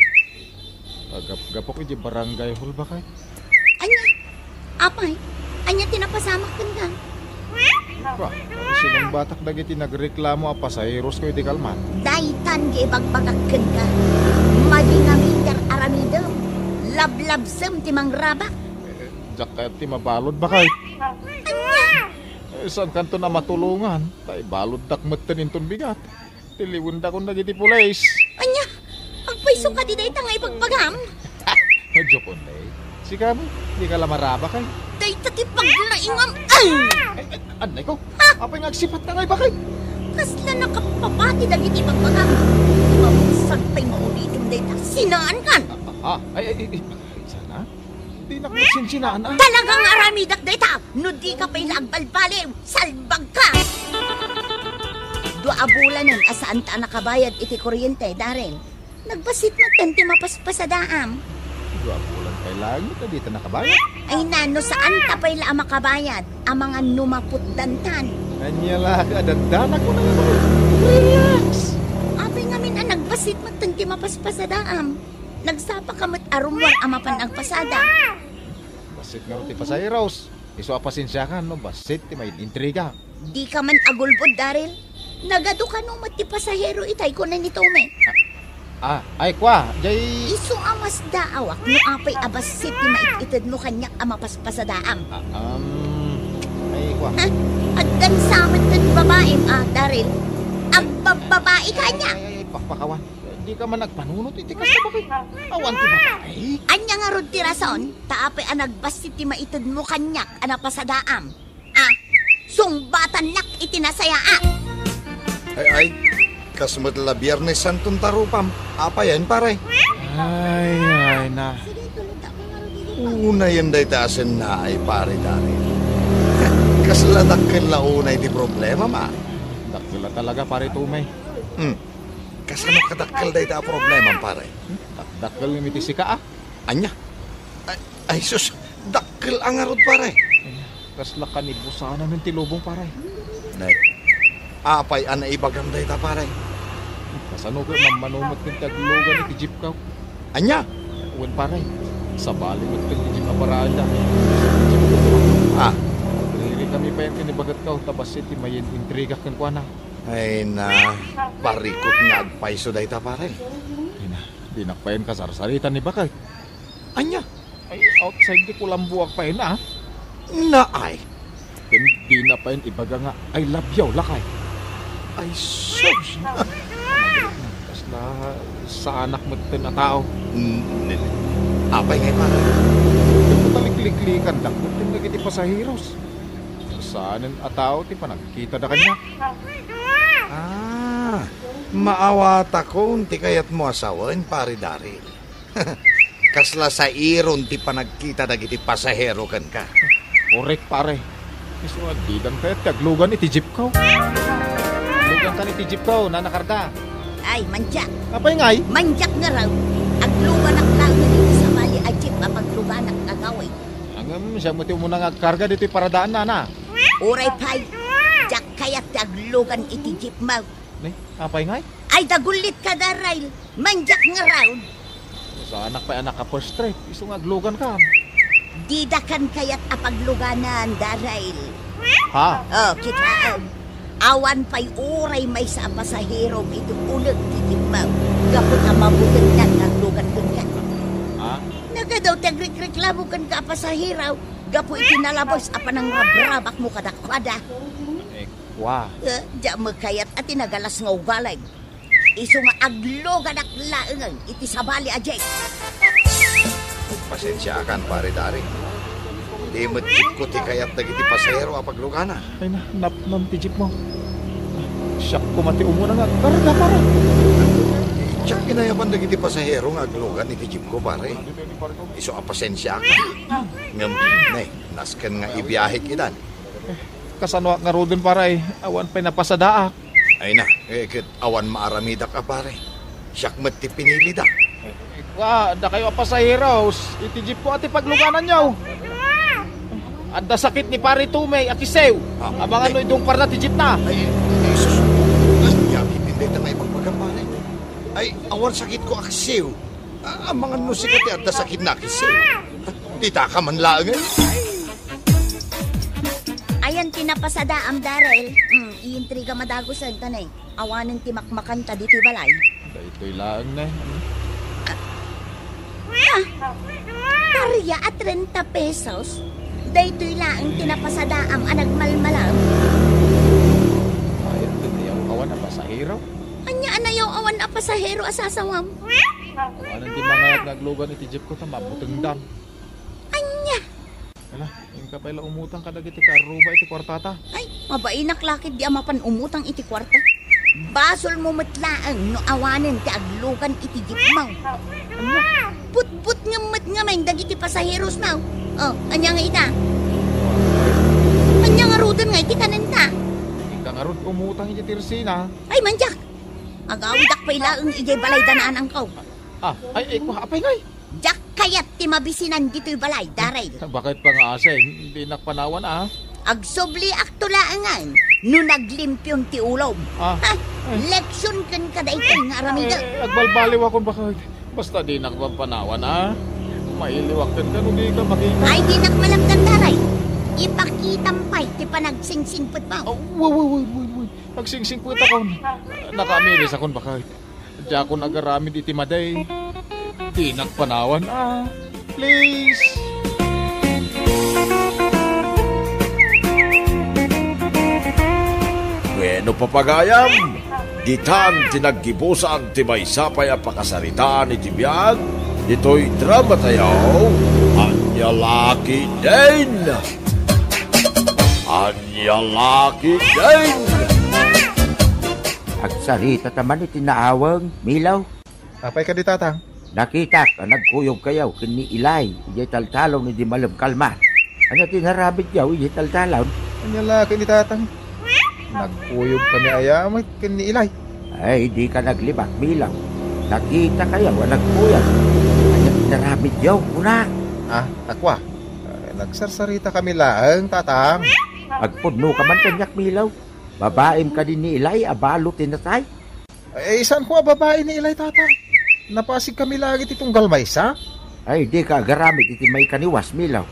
Agapgapok iti barangay hall, bakay. Ania? Apay? Ania ti napasamak kenka? Ipa, sinungbatak dagiti nagreklamo a pasaherosko iti kalman. Daytan nga ibagbagak kenka. Madi ngamin ti ar-aramidem. Lablabsem ti mangrabak. Eh, diak kayat ti mabalud, bakay. Ania? Eh, saankanto a matulongan? Ta ibaluddak metten inton bigat. Tiliwendakon dagiti pulis. Ania? Agpayso kadi dayta nga ibagbagam? Joke only. Sika met, dika la marabak, ay. Dayta ti paglaingam. Ay! Ay, ay, anay ko. Ha? Apay nga agsipatka nga ibakay? Kasla nakapapati dagiti ibagbagam. Mabigsag pay nga ulitem dayta. Sinaankan. Ah, ah, ay, ay, ay, ay, sana? Dinak met sinsinaan, ah. Talaga nga aramidak dayta! No dika pay la agbalbaliw, salbagka! Dua a bulanen a saanta a nakabayad iti kuryente, Daryl. Nagbassit metten ti mapaspasadaam. Dua a bulan pay laeng met a dita nakabayad. Ay na, no saanta pay la a makabayad, amangan no maputdantan. Ania la, adaddanak ko na nga. Relax! Apay ngamin a nagbassit metten ti mapaspasadaam. Nagsapaka met a rummuar a mapan agpasada. Bassit ngarud ti pasaheros. Isu a pasensiakan no bassit ti maid-intriga. Dika man agulbod, Daryl. Nagadu kano met ti pasahero itay, kuna ni Tommy. Ah, ah, ay, kua, jay. Isu a masdaawak no apay a bassit ti maititedmo kaniak a mapaspasadaam. Ah, um, ay, kua. Ha? Addan sa met ti babaim, ah, Daryl. Agbabbabaika ania? Ay, ay, ay, pakpakawan. Dika man agpanunot iti kasta, bakit? Awan ti babae. Ania ngarud ti rason? Ta apay a nagbassit ti maitedmo kaniak a napasadaam? Ah, sungbatannak iti nasayaat. Ay, ay, kas met la Biernes Santon tarupam. Apayen, pare? Ay, ay, na. Unayen dayta a sennaay, pare Daryl. Kasla dakkel la unay ti problemam, a. Dakkel la talaga, pare Tommy. Hmm. Kasano kadakkel dayta a problemam, pare? Dakdakkel ngem iti sika, a. Ania? Ay, ay, sus, dakkel a ngarud, pare. Kasla kanibusanan ti lubong, pare. Nay, apay a naibagam dayta, pare? Kasano ket mammano met ken ti aglugan iti jeepko? Ania? Wen, pare. Sabali met ken ti jeep a paraanda. Ah. Agririkami pay ken ni bagetko, ta bassit ti mayen intriga kenkuana. Ay na, parikot nga agpayso dayta, pare. Ay na, dinak pay kasarsaritan ni baket. Ania? Ay, outside ti kulambuak pay na. Naay. Ken dina pay ibaga nga, "I love you," lakay. Ay, sus! Kasla saanak met ken a tao. Mm, apay ngay, pare? Ket matalikliklikandak met ken dagiti pasaheros. Saanen a tao ti panagkitada kaniak. Ah, maawatakon ti kayatmo a sawen, Pare Daryl. Kasla sairon ti panagkita dagiti pasahero kenka. Korek, pare. Isu a didan kayat ti aglugan iti jeepko. Aglugan kan iti jeepko, nanakarga. Ay, mandiak. Apay ngay? Mandiak ngarud. Agluganak laeng iti sabali a jeep a pagluganak, agawid. Ngem, siak met ti umuna nga agkarga ditoy paradaanna, na. Uray pay, diak kayat ti aglugan iti jeepmo. Ne, apay ngay? Ay, dagullitka, Daryl. Mandiak ngarud. Saanak pay a naka-first trip, isu nga agluganka. Didakan kayat a pagluganan, Daryl. Ha? Oh, kitaem. Awan pay uray maysa a pasahero iti uleg ti jeepmo. Gapu ta mabutengdan nga aglugan kenka. Ha? Nagadu ti agrikreklamo kenka a pasahero gapu iti nalabes a panangrabrabakmo kadakuada. Eh, Wa. Eh, diak met kayat a ti nagalas nga ugalim. Isu nga agluganak laengen iti sabali a jeep. Pasensiaakan, Pare Daryl. Di met jeepko ti kayat dagiti pasahero a pagluganan. Ay na, napnam ti jeepmo. Siak koma ti umuna nga agkarga, pare. Diak inayaban dagiti pasahero nga aglugan iti jeepko, pare. Isu a pasensiaakan. Ngem, ne, nasken nga ibiahek idan. Kasanoak ngaruden, pare? Awan pay napasadaak. Ay na, eh, ket awan maaramidak a pare. Siak met ti pinilida. Kua, dakayo a pasaheros, iti jeepko a ti paglugananyo. Adda sakit ni Pare Tommy a kisiw. Ah, amangan no idungparna ti jeepna. Ay, Jesus. Ay, yati, tinday ta nga ipagbagam, pare. Ay, awan sakitko a kisiw. Ah, amangan no sika ti adda sakit na kisiw. Ditaka man laeng, eh. Ayan ti napasadaam, Daryl. Mm, iintriga madagusen ta ne. Awanen ti makmakanta ditoy balay. Daytoy laeng ne. Ah, paria a trenta pesos. Daytoy laeng ti napasadaam a nagmalmalam. Ayan ti nayaw-awan a pasahero. Ania a nayaw-awan a pasahero a sasawam? Awanen ti mangayat nga aglugan iti jeepko ta mabutengdan. Ania? Ala, inka pay la umutang kadagiti kaarruba iti kuartata. Ay, mabainak la ketdi a mapan umutang iti kuarta. Basolmo met laeng no awanen ti aglugan iti jeepmo. Ania? Putputngem met ngamin dagiti pasaherosmo. Oh, ania nga ita? Ania ngaruden nga iti kanenta? Inka ngarud umutang iti tersina. Ay, mandiak! Agawidak pay laeng idiay balay da nanangko. Ah, ay, ay, kua, apay ngay? Diak kayat ti mabisinan ditoy balay, Daryl. Bakit pa nga, Aseng? Dinak panawan, ah. Agsubliakto laengen no naglimpion ti ulom. Ah. Ha? Ay. Leksion kenka daytoy nga aramidek. Ay, agbalbaliwakon, bakit? Basta dinak panawan, ah. Mailiwak kenka no dika makita. Ay, dinak malapdan, Daryl. Ipakitam pay ti panagsingsimpetmo. Ah, wait, wait, wait, wait, wait. Agsingsingpetakon. Nakaamiris akon, bakit? Diakon agaramid iti madi. Dinak panawan, ah. Please. Wenno, papagayam, ditan ti naggibusan ti maysa pay a pakasaritaan iti biag ditoy dramatayo, Ania La Ketdin! Ania La Ketdin! Agsaritata man iti naaweng, Milaw. Apay kadi, Tatang? Nakitak a nagkuyogkayo ken ni Ilay idiay taltalon idi malem kalma. Ania ti inaramidyo idiay taltalon? Ania la ken ni Tatang? Nagkuyogkami aya met ken ni Ilay. Ay, dika naglibak, Milaw. Nakitakayo a nagkuyog. Ania ti inaramidyo, kunak? Ah, a kua. Ah, Nagsarsaritakami laeng, Tatang. Agpudno ka man kaniak, Milo. Babaem kadi ni Ilay a balo ti natay? Eh, saan ko a babae ni Ilay, Tatang? Napasigkami laeng iti tunggal maysa. Ay, dika agaramid iti maikaniwas, Milo.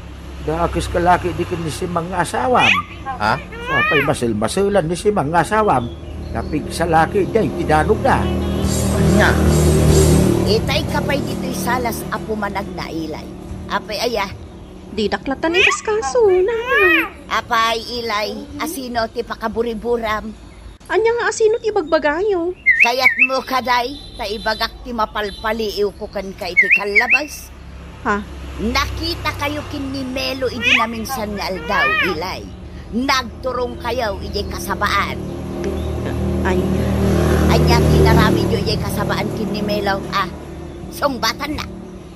Dakes ka laki di ken ni Simang nga asawam. Ha? Apay maselmaselan ni Simang nga asawam? Napigsa laki, day, ti danogda. Ania? Itay ka pay ditoy salas a pumanagna, Ilay. Apay aya? Didak latta naiskaso, Nana. Apay, Ilay, asino ti pakaburiburam? Ania nga asino ti ibagbagayo? Kayatmo kadi ta ibagak ti mapalpaliiwko kenka iti kallabas? Ha? Nakitakayo ken ni Melo idi naminsan nga aldaw, Ilay. Nagturongkayo idiay kasabaan. Ay. Ania ti inaramidyo idiay kasabaan ken ni Melo, a? Sungbatanna.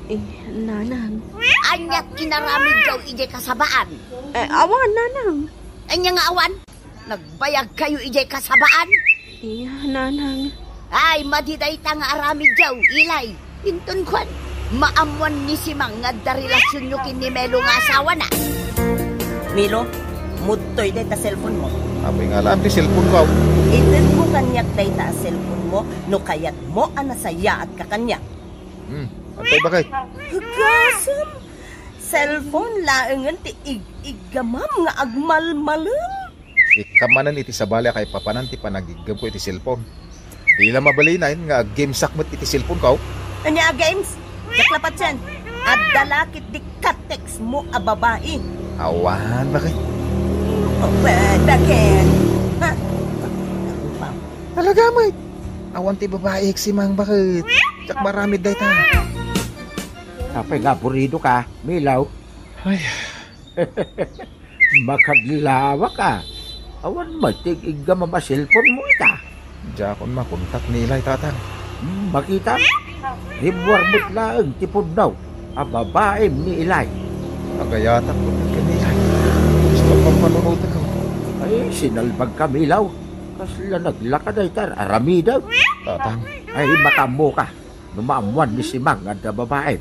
Eh, Nanang. Ania ti inaramidyo idiay kasabaan? Eh, awan, Nanang. Ania nga awan? Nagbayagkayo idiay kasabaan? Iya, Nanang. Ay, madi dayta nga aramidyo, Ilay. Inton kuan, maammuan ni Simang nga adda relasionyo ken ni Melo nga asawana. Milo, mudtoy dayta cellphone mo. Apay nga alam ti cellphone ko? Itedmo kaniak dayta a cellphone mo no kayatmo a nasayaat ka kaniak. Hmm, apay bakit? Gasem, cellphone laengen ti ig-iggamam nga agmalmalem. Ikkan manen iti sabali a kaipapanan ti panagiggamko iti cellphone. Di la mabalinen nga aggamesak met iti cellphone ko. Ania a games? Diak la patien. Adda la ketdi ka-text mo a babai. Awan, bakit? Oh, ba-, bakit? Ha? Talaga, Mike? Awan ti babai, Simang, bakit? Diak maaramid dayta. Apay nga aburido ka, Milaw? Ay. Makadlawak a. Awan met ti ig-iggamam a cellphone mo ita. Diakon makontak ni Ilay, Tatang. Hmm, makita? Rimmuar met laeng ti pudno a babaem ni Ilay. Agayatak met ken ni Ilay. Isu a pampanunotek. Ay, sinalbag ka, Milaw. Kasla naglaka dayta aramidek. Tatang. Ay, makaammo ka. No maammuan ni Simang nga adda babae,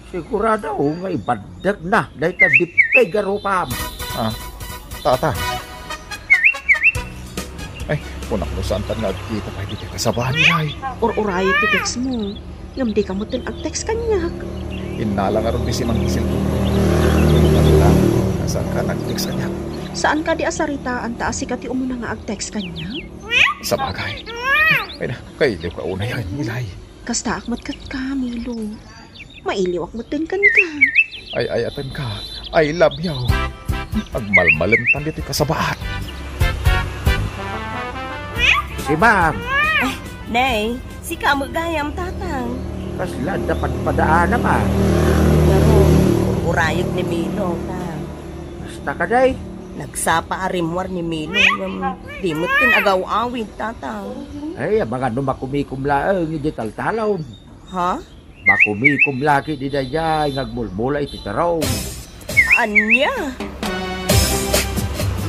sigurado nga ibaddegna dayta di pigarupam. Ah, Tata. Ay, kunak no saantan nga agkita pay ditoy kasabaan, Ilay. Ur-urayek ti text mo. Ngem dika metten agtext kaniak. Innala ngarud ni Simang ti cellphone ko. Saan ka nagtext kaniak? Saan kadi a saritaan ta a sika ti umuna nga agtext kaniak? Sabagay. Ay na, kailiw ka unay, Ilay. Kastaak met kenka, Milo. Mailiwak metten kenka. Ay-ayatenka. I love you. Agmalmalemtan ditoy kasabaan. Simang! Eh, Nay, sika met gayam, Tatang. Kasla adda padpadaanam a. Ngarud, ur-urayek ni Milo, Tang. Kasta kadi? Nagsapa a rimmuar ni Milo, ngem di metten agaw-awid, Tatang. Ay, amangan no makumikom laeng idiay taltalon. Ha? Makumikom la ketdi daydiay nga agmulmula iti terong. Ania?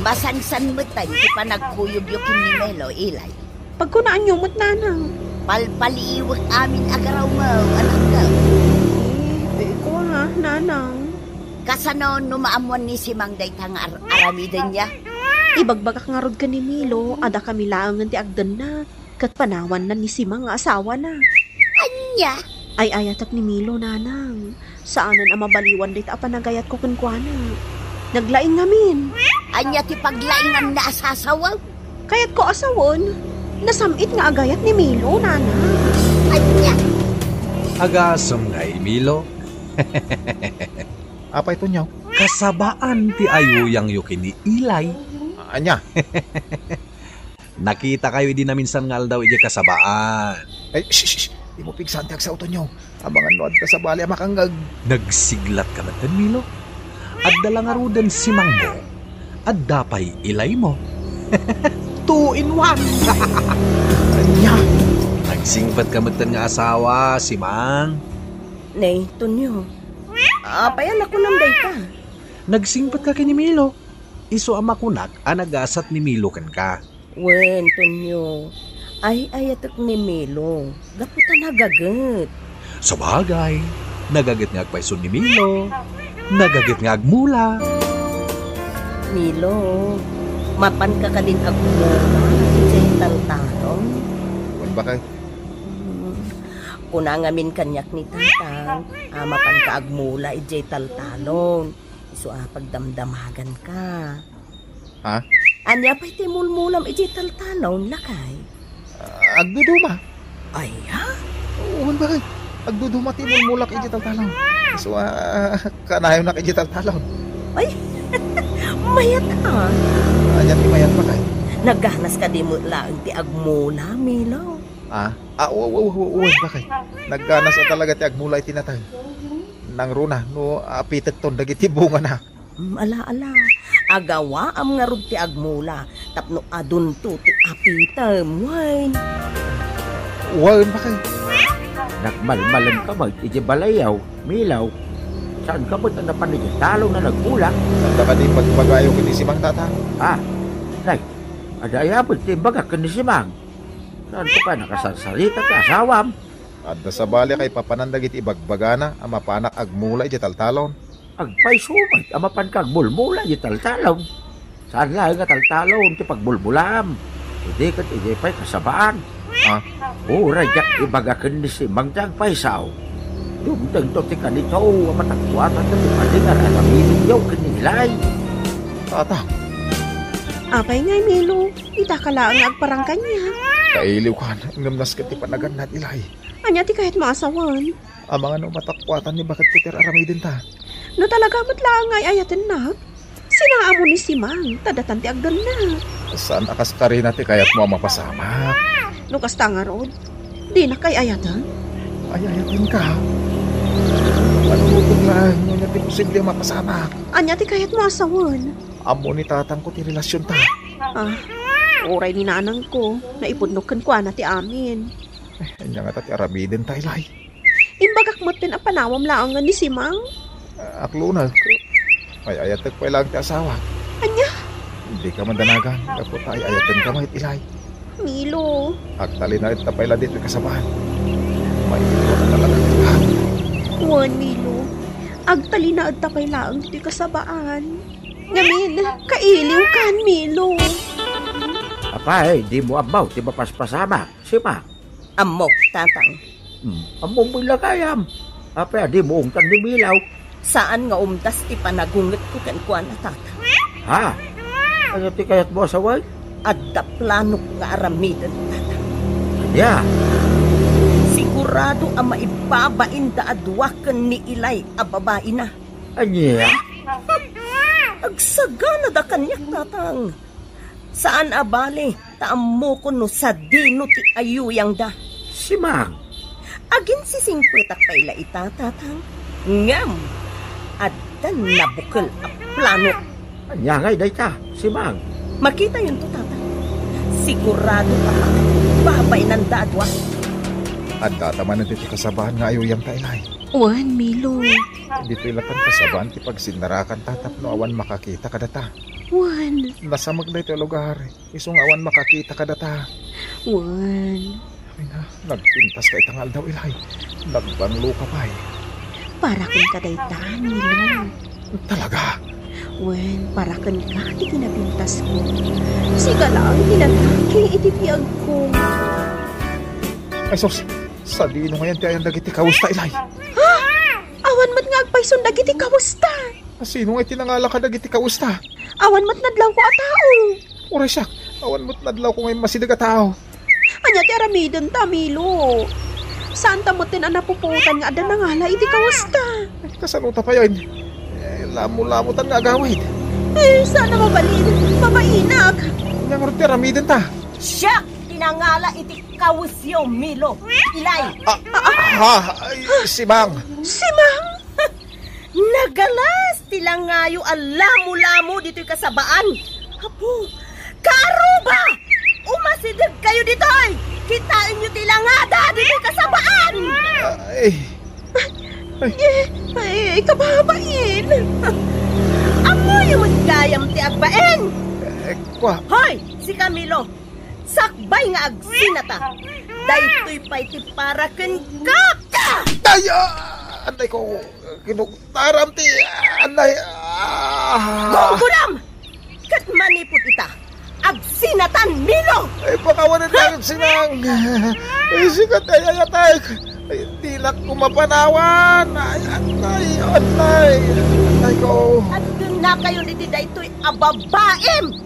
Masansan metten ti panagkuyogyo ken ni Melo, Ilay. Pagkunaanyo met, Nanang. Palpaliiwek amin a garawmo, anakko. Eh, eh, kua, Nanang. Kasano no maammuan ni Simang dayta nga ar-, aramidenna? Ibagbagak ngarud ken ni Milo a dakami laengen ti agdenna. Ket panawanna ni Simang nga asawana. Ania? Ay-ayatek ni Milo, Nanang. Saanen a mabaliwan dayta a panagayatko kenkuana. Naglaing ngamin. Ania ti paglainganna a sasawen? Kayatko a sawen. Nasam-it nga agayat ni Milo, Nanang. Ania? Agasem ngay, Milo. Apay, Tonyo? Kasabaan ti ayuyangyo ken ni Ilay. Ania? Nakitakayo idi naminsan nga aldaw idiay kasabaan. Ay, shh, shh, shh. Dimo pigsaen ti agsao, Tonyo. Amangan no adda sabali a makangngeg. Nagsiglat ka metten, Milo. Adda la ngaruden Simangmo. Adda pay Ilaymo. Two in one. Ania? Nagsingpet ka metten nga asawa, Simang. Nay, Tonyo. Apay a nakunam dayta? Nagsingpet ka ken ni Milo. Isu a makunak a nagasat ni Milo kenka. Wen, Tonyo, ay-ayatek ni Milo gapu ta nagaget. Sabagay, nagaget nga agpayso ni Milo. Nagaget nga agmula. Milo, mapanka kadin agmula idiay taltalon? Wen, bakay. Hmm. Kuna ngamin kaniak ni Tatang a mapanka agmula idiay taltalon. Isu a pagdamdamaganka. Ha? Ania pay ti mulmulam idiay taltalon, lakay? Ah, agduduma. Ay, ha? Wen, bakay. Agduduma ti mulmulak idiay taltalon. So, ah, kanayonak idiay taltalon. Ay, mayat, ah. Ania ti mayat, bakay? Nagganas kadi met laeng ti agmula, Milo? Ah, ah, wa-, wa-, wa-, wen, bakay. Nagganas a talaga ti agmula iti nateng. Nangruna, no, apitekton dagiti bungana. Mm, ala, ala. Agawaam ngarud ti agmula tapno adunto ti apitem, wen. Wen, bakay. Nagmalmalemka met idiay balayyo, Milo. Saanka met a napan idiay talon a nagmula? Adda kadi ibagbagayo ken ni Simang, Tatang? Ah, nay, adda aya met ti imbagak ken ni Simang? Saanko pay a nakasarsarita ti asawam? Adda sabali a kaipapanan dagiti ibagbagana a mapanak agmula idiay taltalon. Agpayso met a mapanka agmulmula idiay taltalon. Saan laeng a taltalon ti pagmulmulam. Idi ket idiay pay kasabaan. Ah? Uray diak ibaga ken ni Simang ti agpayso. Dumtengto ti kanito a matakuatan ti padi nga ar-aramidenyo ken ni Ilay. Tatang. Apay ngay, Milo? Itaka laeng nga agparang kaniak. Kailiwkan, ngem nasken ti panagannad, Ilay. Ania ti kayatmo a sawen? Amangan no matakuatan ni baketko ti ar-aramidenta. No talaga met laeng nga ay-ayatennak, sinaam ni Simang, ta datan ti agdalna. Saan a kas karina ti kayatmo a mapasamak? No kasta ngarud, dinak ay-ayaten? Ay-ayatenka? Panunotek laeng no ania ti posible a mapasamak. Ania ti kayatmo a sawen? Ammo ni tatangko ti relasionta. Ah, uray ni nanangko, naipudno kenkuana ti amin. Eh, ania ngata ti aramidenta, Ilay? Imbagak metten a panawam laengen ni Simang. Ah, aklunek. Ay-ayatek pay laeng ti asawak. Ania? Dika mandanagan, gapu ta ay-ayatenka met, Ilay. Milo. Agtalinaedta pay la ditoy kasabaan. Mailiwak talaga ti laeng. Wen, Milo. Agtalinaedta pay laeng ditoy kasabaan. Ngamin, kailiwkan, Milo. Apay, dimo ammo ti mapaspasamak, Simang? Ammok, Tatang. Hmm, ammom met la gayam. Apay a dimo ungtan ni Milo? Saan nga umdas ti panagungetko kenkuana, Tatang. Ha? Ania ti kayatmo a sawen? Adda planok nga aramiden, Tatang. Ania? Sigurado a maibabainda a dua ken ni Ilay a babaina. Ania? Agsaganada kaniak, Tatang. Saan a bale ta ammokon no sadino ti ayuyangda. Simang. Aginsisingpetak pay la ita, Tatang. Ngem, addan nabukel a plano. Ania ngay dayta, Simang? Makitayonto, Tatang. Sigurado a makababainanda a dua. Addata manen ti kasabaan nga ayuyangta, Ilay. Wen, Milo. Ditoy latta kasabaan ti pagsinnarakanta tapno awan makakita kadata. Wen. Nasamek daytoy a lugar, isu nga awan makakita kadata. Wen. Ay na, nagpintaska ita nga aldaw, Ilay. Nagbangloka pay. Para kenka dayta, Milo. Talaga? Wen, para kenka ti kinapintasko. Sika laeng ti lalaki iti biagko. Ay sus, sadino ngayen ti ayan dagiti kawesta, Ilay? Ha? Awan met nga agpayson dagiti kawesta. Sino nga iti nangala kadagiti kawesta? Awan met nadlawko a tao. Uray siak, awan met nadlawko nga immasideg a tao. Ania ti aramidenta, Milo? Saanta metten a napupuotan nga adda nangala iti kawesta. Ay, kasano ta payen? Eh, lamo-lamotan nga agawid. Eh, saan a mabalin? Mabainak. Ania ngarud ti aramidenta? Siak ti nangala iti kawesyo, Milo. Ilay. Ah, ha? Ay, Simang. Simang? Nagalas ti langayo a lamo-lamo ditoy kasabaan. Apo, kaaruba! Umasidegkayo ditoy! Kitaenyo ti langada ditoy kasabaan! Ay. Ay. Eh, ay, kababain! Ammoyo met gayam ti agbain! Eh, kua. Hoy, si Camilo! Sakbay nga agsinata. Daytoy pay ti para kenka. Ay, ah! Antay ko, kinugtaram ti, anay, ah. Gunggunam! Ket manipud ita, agsinatan, Milo! Ay, pakawanan na agsinang. Ay, sikat ay ayatay. Ay, dinak ko mapanawan. Ay, antay, antay. Antay ko. Agdennakayon iti daytoy a babaim!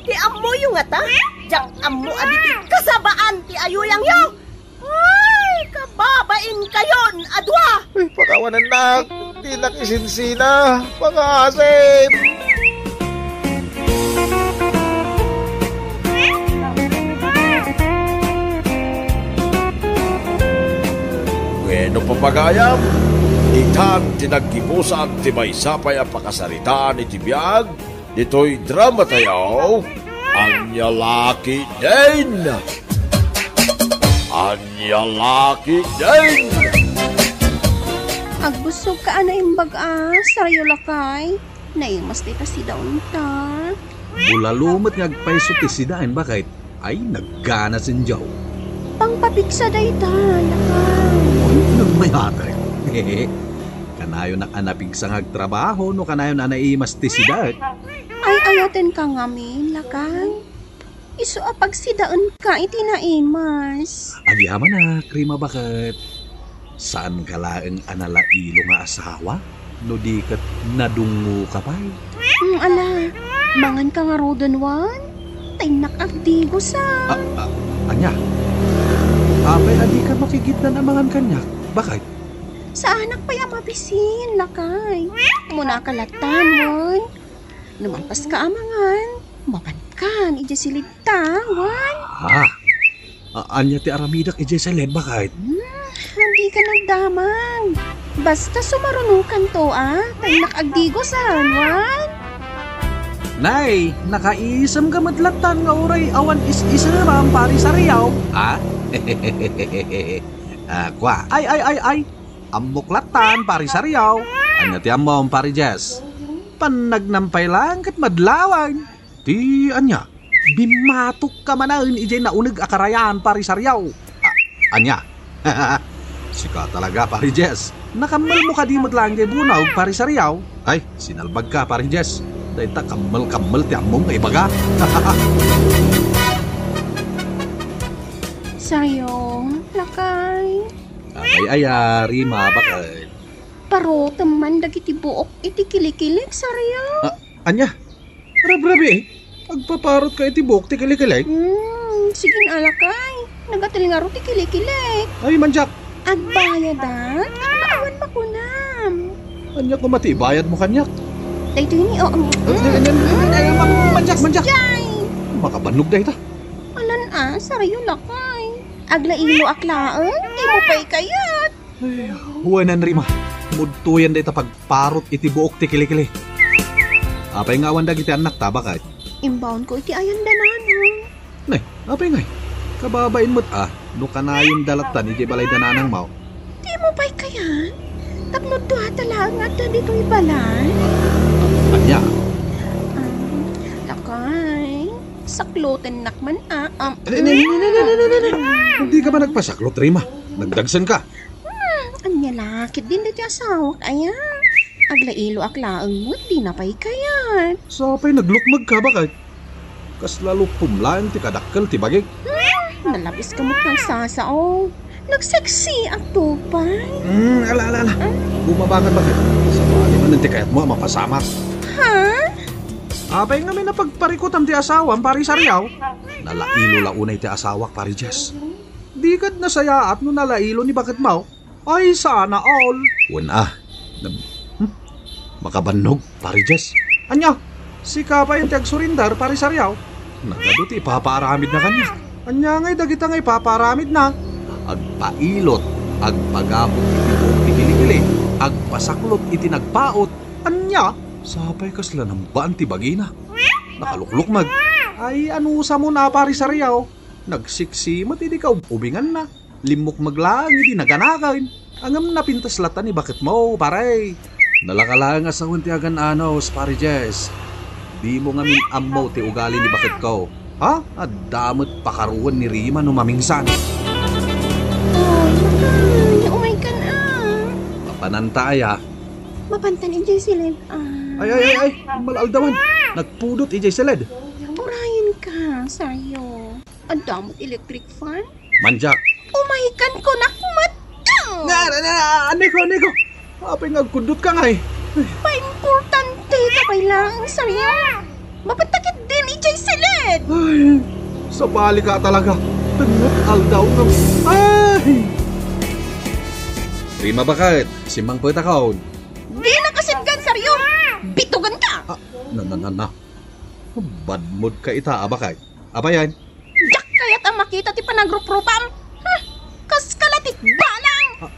Ti ammoyo ngata, diak ammo a ditoy kasabaan ti ayuyangyo. Ay, kababainkayon a dua! Ay, pakawanannak, dinak isinsina, pangasim! Wenno, papagayam, itan ti naggibusan ti maysa pay a pakasaritaan iti biag ditoy drama tayo, Ania La Ketdin! Ania La Ketdin! Agbusogka a naimbag a, sarayo lakay. Naimas dayta sidaenta. Bulalo met nga agpayso ti sidaen, baket. Ay, naggana sendiaw. Pangpapigsa dayta, lakay. Ay, nagmayatek. Kanayonak a napigsa nga agtrabaho no kanayon a naimas ti sidaen. Ay, ayatenka ngamin, lakay. Isu a pagsidaenka iti naimas. Agyamanak, Rima, baket. Saanka laeng a nalailo nga asawa? No di ket nadungngoka pay. Hmm, ala, manganka ngaruden, wen? Ta innak agdigosan. Ah, ah, ania? Apay a dika makigiddan a mangan kaniak? Baket? Saanak pay a mabisin, lakay. Munaka lattan, wen? No malpaska a mangan, mapankan idiay silidta, wen? Ah, a-, ania ti aramidek idiay siled, baket? Hmm, dika nagdamag. Basta sumarunokanto, a, ta innak agdigosan, wen? Nay, nakaisemka met lattan nga uray awan is-isemam, Pari Sariaw, a? Ah, kua. Ay, ay, ay, ay. Ammok lattan, Pari Sariaw. Ania ti ammom, Pari Jess? Pannagnampay laeng ket madlawan. Ti ania? Bimmatokka manen idiay nauneg a karayan, Pari Sariaw. A-, ania? Sika talaga, Pari Jess. Nakammelmo kadi met laeng diay bunog, Pari Sariaw? Ay, sinalbagka, Pari Jess. Dayta kammel-kammel ti ammom nga ibaga. Sariaw, lakay. Ay, ay, ah, Rima, baket. Parutem man dagiti buok iti kilikilik, Sariaw. Ah, ania? Rabrabii, agpaparotka iti buok ti kilikilik? Hmm, sige nga, lakay. Nagatil ngarud ti kilikilik. Ay, mandiak. Agbayadak? Awan makunam. Ania koma ti ibayadmo kaniak? Daytoy ni, o, mm, Ay, ay, ay, ay, ay, ay, ma-, mandiak, mandiak. Jay! Makabannog dayta. Alan a, sarayo lakay. Aglailoak laeng, dimo pay kayat. Ay, wen, Rima, mudtoyen dayta pagparot iti buok ti kilikili. Apay nga awan dagiti annakta, baket? Imbaonko iti ayan da nanang. Nay, apay ngay? Kababain met a, no kanayon da lattan idiay balay da nanangmo. Dimo pay kayat? Tapno duata laeng nga adda ditoy balay. Ania? Ah, lakay, saklotennak man a, um, Nay, nay, nay, nay. Dika ba nagpasaklot, Rima? Nagdagsenka. Hmm, ania la ketdin daytoy asawak aya? Aglailoak laeng met, dina pay kayat. Sa pay naglukmegka, baket? Kasla lupom laeng ti kadakkel ti bagik. Hmm, nalabiska met nga agsasao. Nagseksiak to pay. Hmm, ala, ala, ala. Ah? Bumabangan, baket? Sabali manen ti kayatmo a mapasamak. Ha? Apay ngamin a pagparikutam ti asawam, Pari Sariaw? Nalailo la unay ti asawak, Pari Jess. Dikad nasayaat no nalailo ni baketmo? Ay, sana all. Wen a. Nag-, hmm? Makabannog, Pari Jess. Ania? Sika pay ti agsurindar, Pari Sariaw? Nagadu ti ipapaaramidna kaniak. Ania ngay dagita nga ipapaaramidna? Agpailot, agpagapot iti buok ti kilikili, agpasaklot iti nagpaut. Ania? Sapay kasla nambaan ti bagina. Nakaluklukmeg. Ay, anusam a, Pari Sariaw? Nagseksi met idi kaub-ubinganna. Limmukmeg laeng idi naganaken. Ngem napintas latta ni baketmo, pare. Nalaka laeng a sawen ti agan-anos, Pare Jess. Dimo ngamin ammo ti ugali ni baketko. Ha? Adda met pakaruan ni Rima no mamingsan. Oy, Makay, umaykan a. Nanta aya? Mapantan idiay siled. Ah. Ay, ay, ay, ay. Malaaldawan. Nagpudot idiay siled. Urayen ka, Sario. Adda met electric fan? Manjak. Umaykan ko nakmat. Nga, nga, nga, aneko, aneko. Apay nga agkudot ka ngay? Paimportante ka pay laeng, Sario. Mapantakit din idiay siled. Ay, sabali ka talaga. Tengnget aldaw nga. Ay! Rima, baket, simmangpetakon. Di nakasitgan, Sario. Bitugan ka. Ah, na, na, na, na. Bad mood ka ita, a, baket. Apayan? Diak kayat a makita ti panagruprupam. Huh! Kas kalatik balang! A-,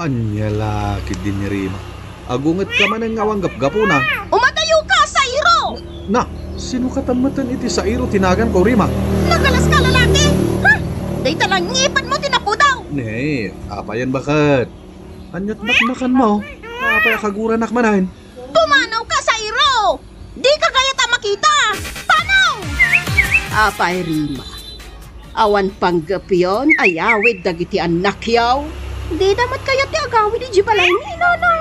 ania la ketdin ni Rima? Agunget ka manen nga awan gapgapuna. Umadayo ka, Sairo! Na, sino katan metten iti Sairo ti naganko, Rima? Nagalas ka, lalaki! Huh! Dayta la ngipedmo ti napudaw! Ne, apayan, baket? Ania't naknakanmo? Apay a kaguranak manen? Pumanaw ka, Sairo! Di ka kayat a makita! Panaw! Apay, Rima, awan panggepyon a yawid dagiti annakyo? Dida met kayat ti agawid idiay balaymi, Nana.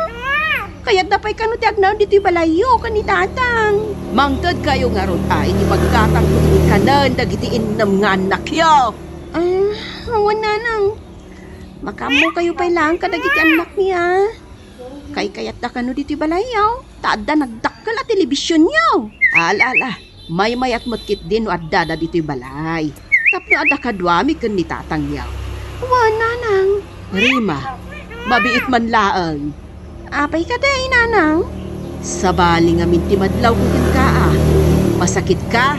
Kayatda pay kano ti agnaed ditoy balayyo ken ni Tatang. Mangtedkayo ngarud a iti paggatangko iti kanen dagiti innem nga annakyo. Ah, awan, Nanang. Makaammokayo pay laeng kadagiti annakmi, a. Kaykayatda kano ditoy balayyo, ta adda nagdakkel a telebisionyo. Ala, ala, maymayat met ketdi no addada ditoy balay. Tapno adda kaduami ken ni tatangyo. Wen, Nanang. Rima, mabiit man laeng. Apay kadi, Nanang? Sabali ngamin ti madlawko kenka, a. Masakitka?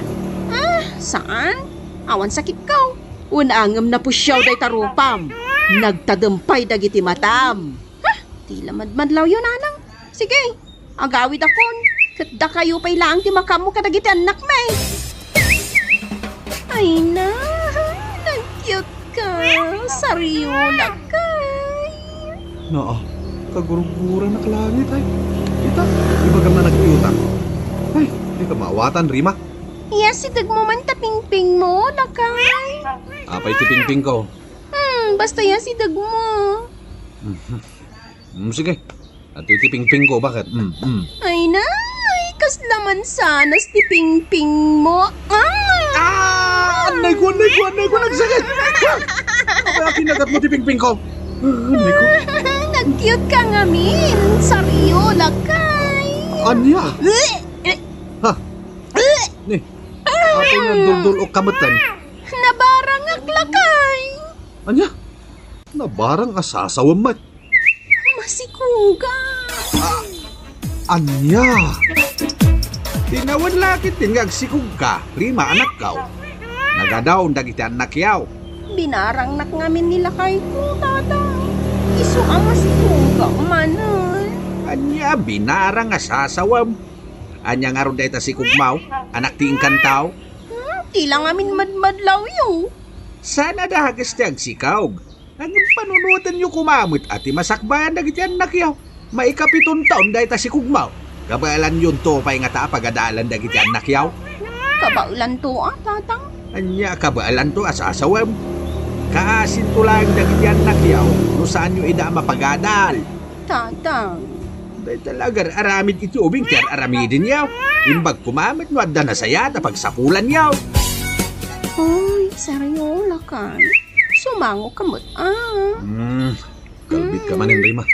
Ah, saan? Awan sakitko. Wen, ngem napusiaw dayta rupam. Nagtadem pay dagiti matam. Huh, ti la madmadlawyo, Nanang. Sige, agawidakon. Ket dakayo pay laeng ti makaammo kadagiti annakmi. Ay na, nag-cute ka. Sario, lakay. Naa, kagurguranak langit, ay. Ita, ibagam a nag-cute-ak. Ay, dika maawatan, Rima. Iyasidegmo man ta pingpingmo, lakay. Apay ti pingpingko? Hmm, basta iyasidegmo. Mhm. Hmm, sige. Atoy ti pingpingko, baket? Hmm, hmm. Ay na, ay, kasla mansanas ti pingpingmo. Ah! Ah! Annayko, annayko, annayko, nagsakit! Ah! Apay a kinagatmo ti pingpingko? Ah, annayko. Nag-cute ka ngamin, Sario, lakay. Ania? Eh, eh. Ha? Eh. Ni, apay nga duldul-ok ka metten? Nabarangak, lakay. Ania? Nabarang a sasawem met? Masikuga. Ah, ania? Ti nawen la ketdin nga agsikugka, Rima, anakko. Nagadaon dagiti annakyo. Binarangnak ngamin ni lakayko, Tatang. Isu a masikuga manen. Ania, binarang a sasawem? Ania ngarud dayta sikugmo? Anak ti engkanto? Hmm, ti la ngamin madmadlawyo. Saan a dages ti agsikog? Ngem panunotenyo koma met a ti masakbayan dagiti annakyo. Maikapiton taon dayta sikugmo. Kabaelanyonto pay ngata a pagadalan dagiti annakyo? Kabaelanto a, Tatang. Ania, kabaelanto a sasawem? Kaasinto laeng dagiti annakyo no saanyo ida a mapagadal. Tatang. Dayta la agar-aramid iti ubing ti ar-aramidenyo. Imbag koma met no adda nasayaat a pagsapulanyo. Oy, Sario, lakay. Sumangoka met, a. Hmm, kalbit ka manen, Rima.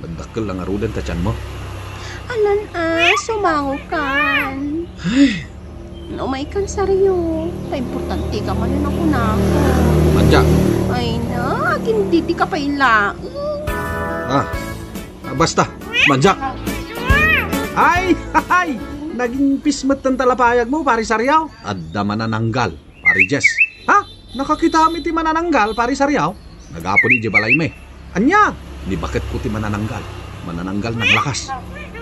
Nagdakkel la ngaruden ta tianmo. Alan a, sumangokan. Ay. Umaykan, Sario. Paimportante ka manen a kunako. Manjak. Ay na, agindidika pay laeng. Ah, basta, manjak. Ay, ay, nagingpis met ti talapayagmo, Pari Sario. Adda manananggal. Pari Jess. Ha? Nakakitam iti manananggal, Pari Sario? Nagapon idiay balaymi. Ania? Ni baketko ti manananggal. Manananggal nanglakas.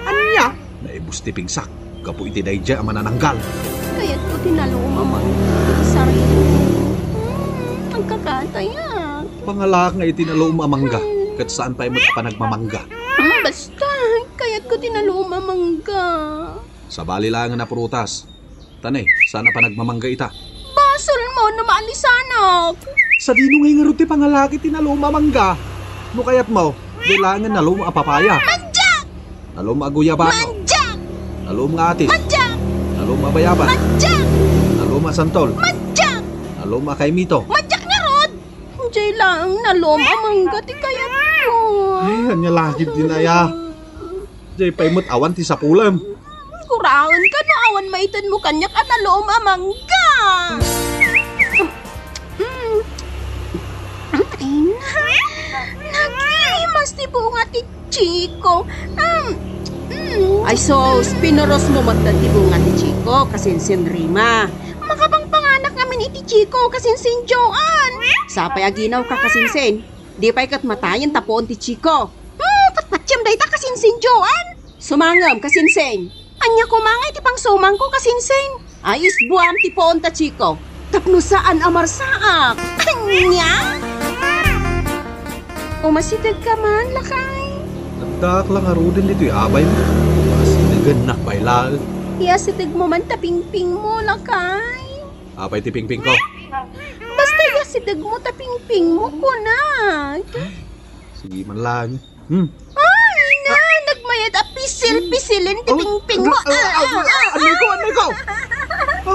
Ania? Naibus ti pigsak gapu iti daydiay a manananggal. Kayatko ti nalum a mangga, Sario. Hmm, agkakatayak. Pangalaak nga iti nalum a mangga, ket saan pay met a panagmamangga. Hmm, basta, kayatko ti nalum a mangga. Sabali laengen a prutas. Tane, saan a panagmamangga ita. Basolmo no maalisanak. Sadino ngay ngarud ti pangalaak iti nalum a mangga? No kayatmo, Kailangan nalum a papaya. Manjak! Nalum a guyabano. Manjak! Nalum nga atis. Manjak! Nalum a bayabas. Manjak! Nalum a santol. Manjak! Nalum a kaimito. Manjak ngarud! Jay laeng nalum a mangga ti kayatko. Ay, ania lakid din aya. Jay pay met awan ti sapulem. Guraenka no awan maitedmo kaniak a nalum a mangga. Mm. Ay, na-, nagimas ti bunga ti chiko. Um, mm. Ay sus, pinurosmo met ti bunga ti chiko, kasinsin Rima. Makapangpanganak ngamin iti chiko, kasinsin Joan. Sapay aginawka, kasinsin. Di pay ket matayen ta puon ti chiko. Hmm, patpatiem dayta, kasinsin Joan. Sumangem, kasinsin. Ania koma nga iti pangsumangko, kasinsin? Ay, isbuam ti puon ta chiko. Tapno saan a marsaak. Ania? Umasidegka man, lakay. Addaak la ngaruden ditoy abaymo. Asidegennak pay laeng. Iasidegmo man ta pingpingmo, lakay. Apay ti pingpingko? Basta iasidegmo ta pingpingmo, kunak. Sige man laeng. Hmm. Ay, na, nagmayat a pisil-pisilen ti pingpingmo. Ah, ah, ah, ah, ah, ah, anay ko, anay ko!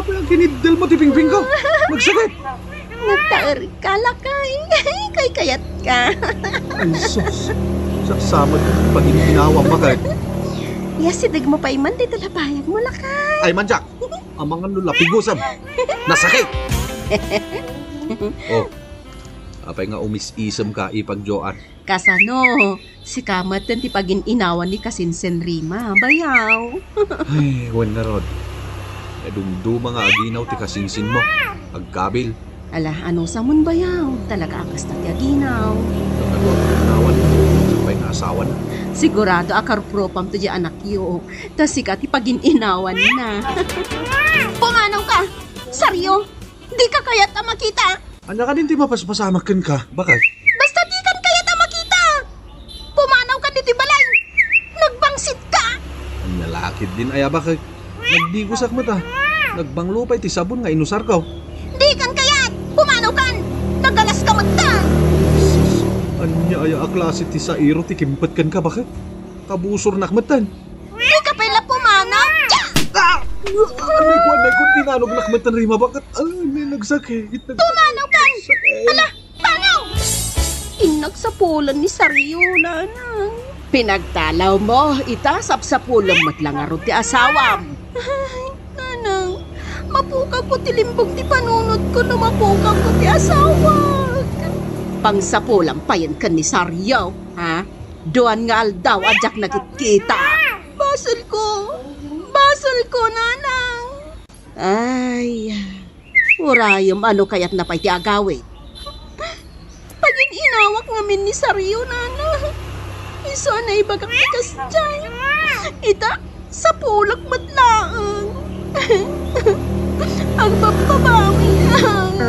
Apay ang kiniddelmo ti pingpingko? Nagsakit! Nagtaerka, lakay. Kaykayatka. Ay, sus. Saksamat ti pagin-inawam, bakit? Iasidegmo pay man dayta labayagmo, lakay. Ay, manjak! Amangan no lapigusem. Nasakit! Oh, apay nga umis-isemka, Ipag Joan? Kasano? Sika met ti pagin-inawan ni kasinsin Rima, bayaw. Ay, wen ngarud. Nadumduma nga aginaw ti kasinsinmo. Agkabil. Ala, anusamon, bayaw? Talaga a kasta ti aginaw. Nagkadua ti inawan, sakbay nga asawana. Sigurado a karupropam to diay anakyo. Ta sika ti pagin-inawanna. Pumanawka! Sario! Dika kayat a makita! Ania kadin ti mapaspasamak kenka, bakit? Basta dikan kayat a makita! Pumanawka ditoy balay! Nagbangsitka! Ania lakid din aya, bakit? Nagdigosak met a. Nagbanglo pay ti sabon nga inusarko. Dikan kayat! Pumanawkan! Nagalaska met ta! Sus, ania aya a klase ti sairo ti kimpet kenka, bakit? Kabusornak metten. Dika pay la pumanaw! Ah! Anay ko, anay ko, tinanognak metten, Rima, bakit? Ay, may nagsakit. Pumanawkan! Ala, panaw! Innak sapulan ni Sario, nanang. Pinagtalawmo, ita sapsapulem met la ngarud ti asawam. Ay, nanang, mapukawko ti limbong ti panunotko no mapukawko ti asawak. Pangsapulam payen ken ni Sario, ha? Duan nga aldaw a diak nakitkita. Basolko! Basolko, nanang! Ay, urayem, ano kayatna pay ti agawid? Pagin-inawak ngamin ni Sario, nanang. Isu a naibagak ti kasdiay. Ita, sapulak met laeng. Agbabbabawiak.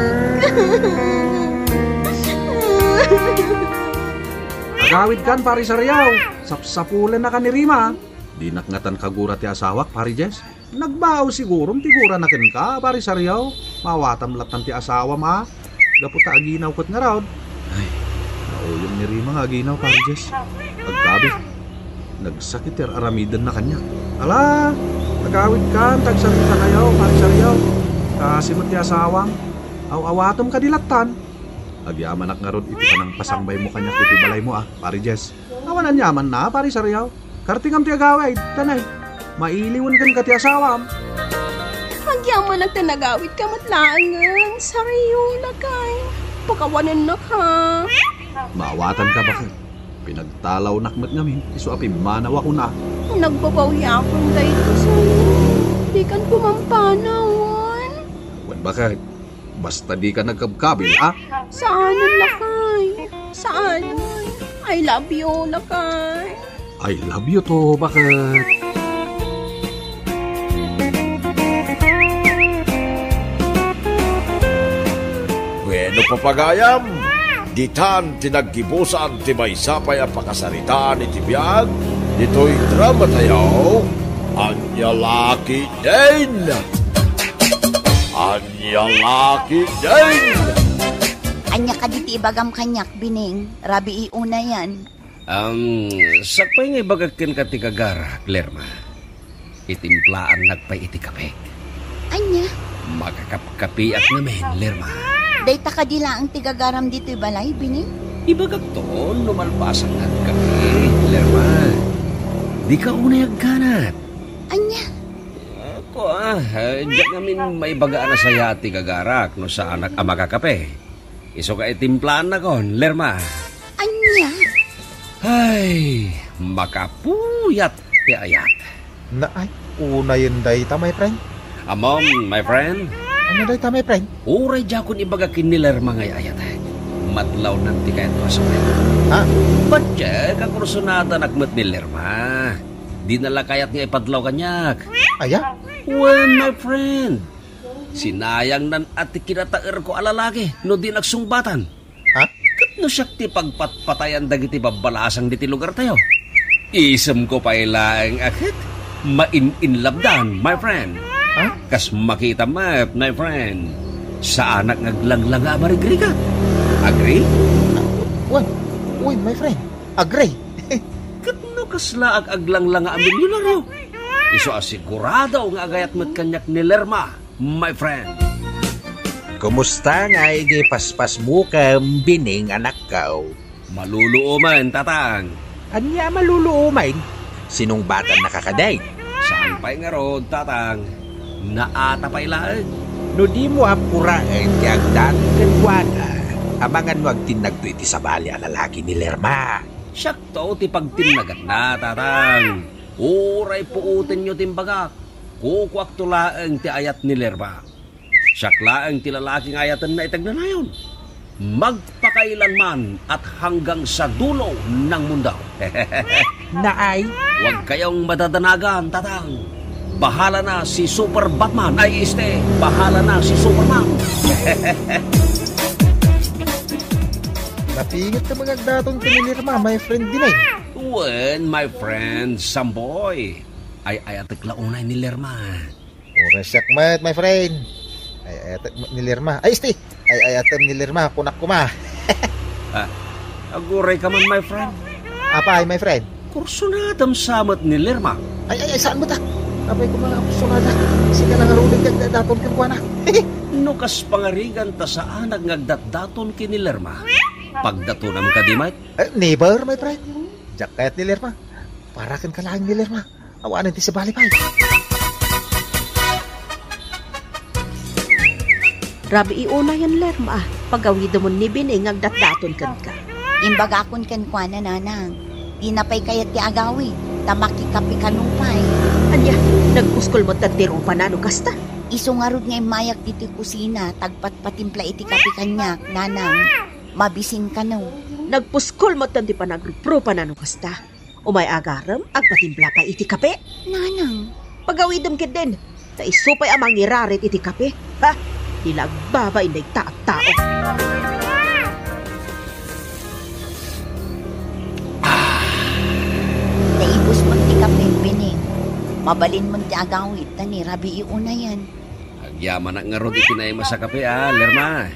Agawidkan, Pari Sario. Sapsapulennakan ni Rima. Dinak ngatan kagura ti asawak, Pari Jess. Nagbao sigurom ti gurana kenka, Pari Sario. Maawatam lattan ti asawam a gapu ta aginaw ket ngarud. Ay, nauyong ni Rima nga aginaw, Pari Jess. Agkabil. Nagsakit ti ar-aramidenna kaniak. Ala, agawidkan, tagsarita kayo, Pari Sario. Kaasi met ti asawam. Aw-awatem kadi lattan. Agyamanak ngarud iti panangpasambaymo kaniak iti balaymo a, Pari Jess. Awan aniamanna, Pari Sario. Kartingam ti agawid, tanay. Mailiwen kenka ti asawam. Agyamanak ta nagawidka met laengen, Sario, lakay. Pakawanennak, ha? Maawatanka, baket. Pinagtalawnak met ngamin, isu a pimmanawakon a. Nagbabawiakon daytoy, Sario. Dikan pumampanawan. Wen, baket. Basta dika nagkabkabil, a? Saanen, lakay. Saanen. I love you, lakay. I love you too, baket. Bueno, papagayam, ditan ti naggibusan ti maysa pay a pakasaritaan iti biag ditoy drama tayo, Ania Lakay Din! Ania Lakay Din! Ania kadi ti ibagam kaniak, Bining? Rabii unayen. Um, sakbay nga ibagak kenka ti gagarak, Lerma. Itimplaannak pay iti kape. Ania? Makakapkapiak ngamin, Lerma. Dayta kadi laeng ti gagaram ditoy balay, Bining? Ibagak to, no malpasan nga agkape, Lerma. Dika unay agganat. Ania? Ako, ah, eh, diak ngamin maibaga a nasayaat ti gagarak no saanak a makakape. Isu nga itimplaannakon, Lerma. Ania? Ay, makapuyat ti ayat. Naay, unayen dayta, my friend. Amom, my friend. Ania dayta, my friend? Uray diakon ibaga ken ni Lerma nga ay-ayatek. Madlawnan ti kayatko a sakit. Ha? Ba't siya, kakursunadanak met ni Lerma? Dina la kayat nga ipadlaw kaniak. Aya? Wen, my friend. Sinayangnan a ti kinataerko a lalaki no dinak sungbatan. Ha? Ket no siak ti pagpatpatayan dagiti babbalasang ditoy lugartayo, isemko pay laeng a ket main-inlabdan, my friend. Ha? Kas makitam met, my friend, saanak nga aglanglanga a marigrigat. Agree? Wen, wen, my friend. Agree. Ket no kasla ag-, aglanglanga a milyonaryo, isu a sigurado nga agayat met kaniak ni Lerma, my friend. Kumusta nga idi paspasmo ken Bining, anakko? Maluluomen, Tatang. Ania a maluluomen? Sinungbatan na ka kadi? Saan pay ngarud, Tatang. Naata pay laeng. No dimo apuraen ti agdaton kenkuana, amangan no agtinnagto iti sabali a lalaki ni Lerma. Siakto ti pagtinnaganna, Tatang. Uray puotenyo ti imbagak. Kukuakto laeng ti ayat ni Lerma. Siak laeng ti lalaki nga ayatenna iti agnanayon. Magpakailanman at hanggang sa dulo ng mundo. Naay? Huwag kayong madadanagan, Tatang. Bahala na si Super Batman. Ay, este, bahala na si Superman. Napinget ka mangagdaton ken ni Lerma, my friend Bining. Wen, my friend Samboy. Ay-ayatek la unay ni Lerma. Uray siak met, my friend. Ay-ayatek met ni Lerma. Ay, este. Ay-ayatem ni Lerma, kunak koma. Ah, aguray ka man, my friend. Apay, my friend? Kursunadam sa met ni Lerma. Ay, ay, ay, saan met, ah? Apay koma nga kursunada? Sika na ngaruden ti agdaton kenkuana. No kas pangarigan ta saanak nga agdatdaton ken ni Lerma, pagdatonam kadi met? Eh, never, my friend. Diak kayat ni Lerma. Para kenka laeng ni Lerma. Awanen ti sabali pay. Rabii unayen, Lerma, pagawidemon ni Bining nga agdatdaton kenka. Imbagakon kenkuana, Nanang, dina pay kayat ti agawid, ta makikape kano pay. Ania, nagpuskol met ti rupana no kasta? Isu ngarud nga immayak ditoy kusina, ta agpatpatimpla iti kape kaniak, Nanang. Mabisin kano. Nagpuskol met ti panagruprupa no kasta. Umay agarem, agpatimpla pay iti kape. Nanang. Pagawidem ketdin, ta isu pay a mangirarit iti kape. Ha? Dila agbabain dayta a tao. Naibus met ti kape, Bining. Mabalin met ti agawid, ta ni rabii unayen. Agyamanak ngarud iti naimas a kape, ah, Lerma.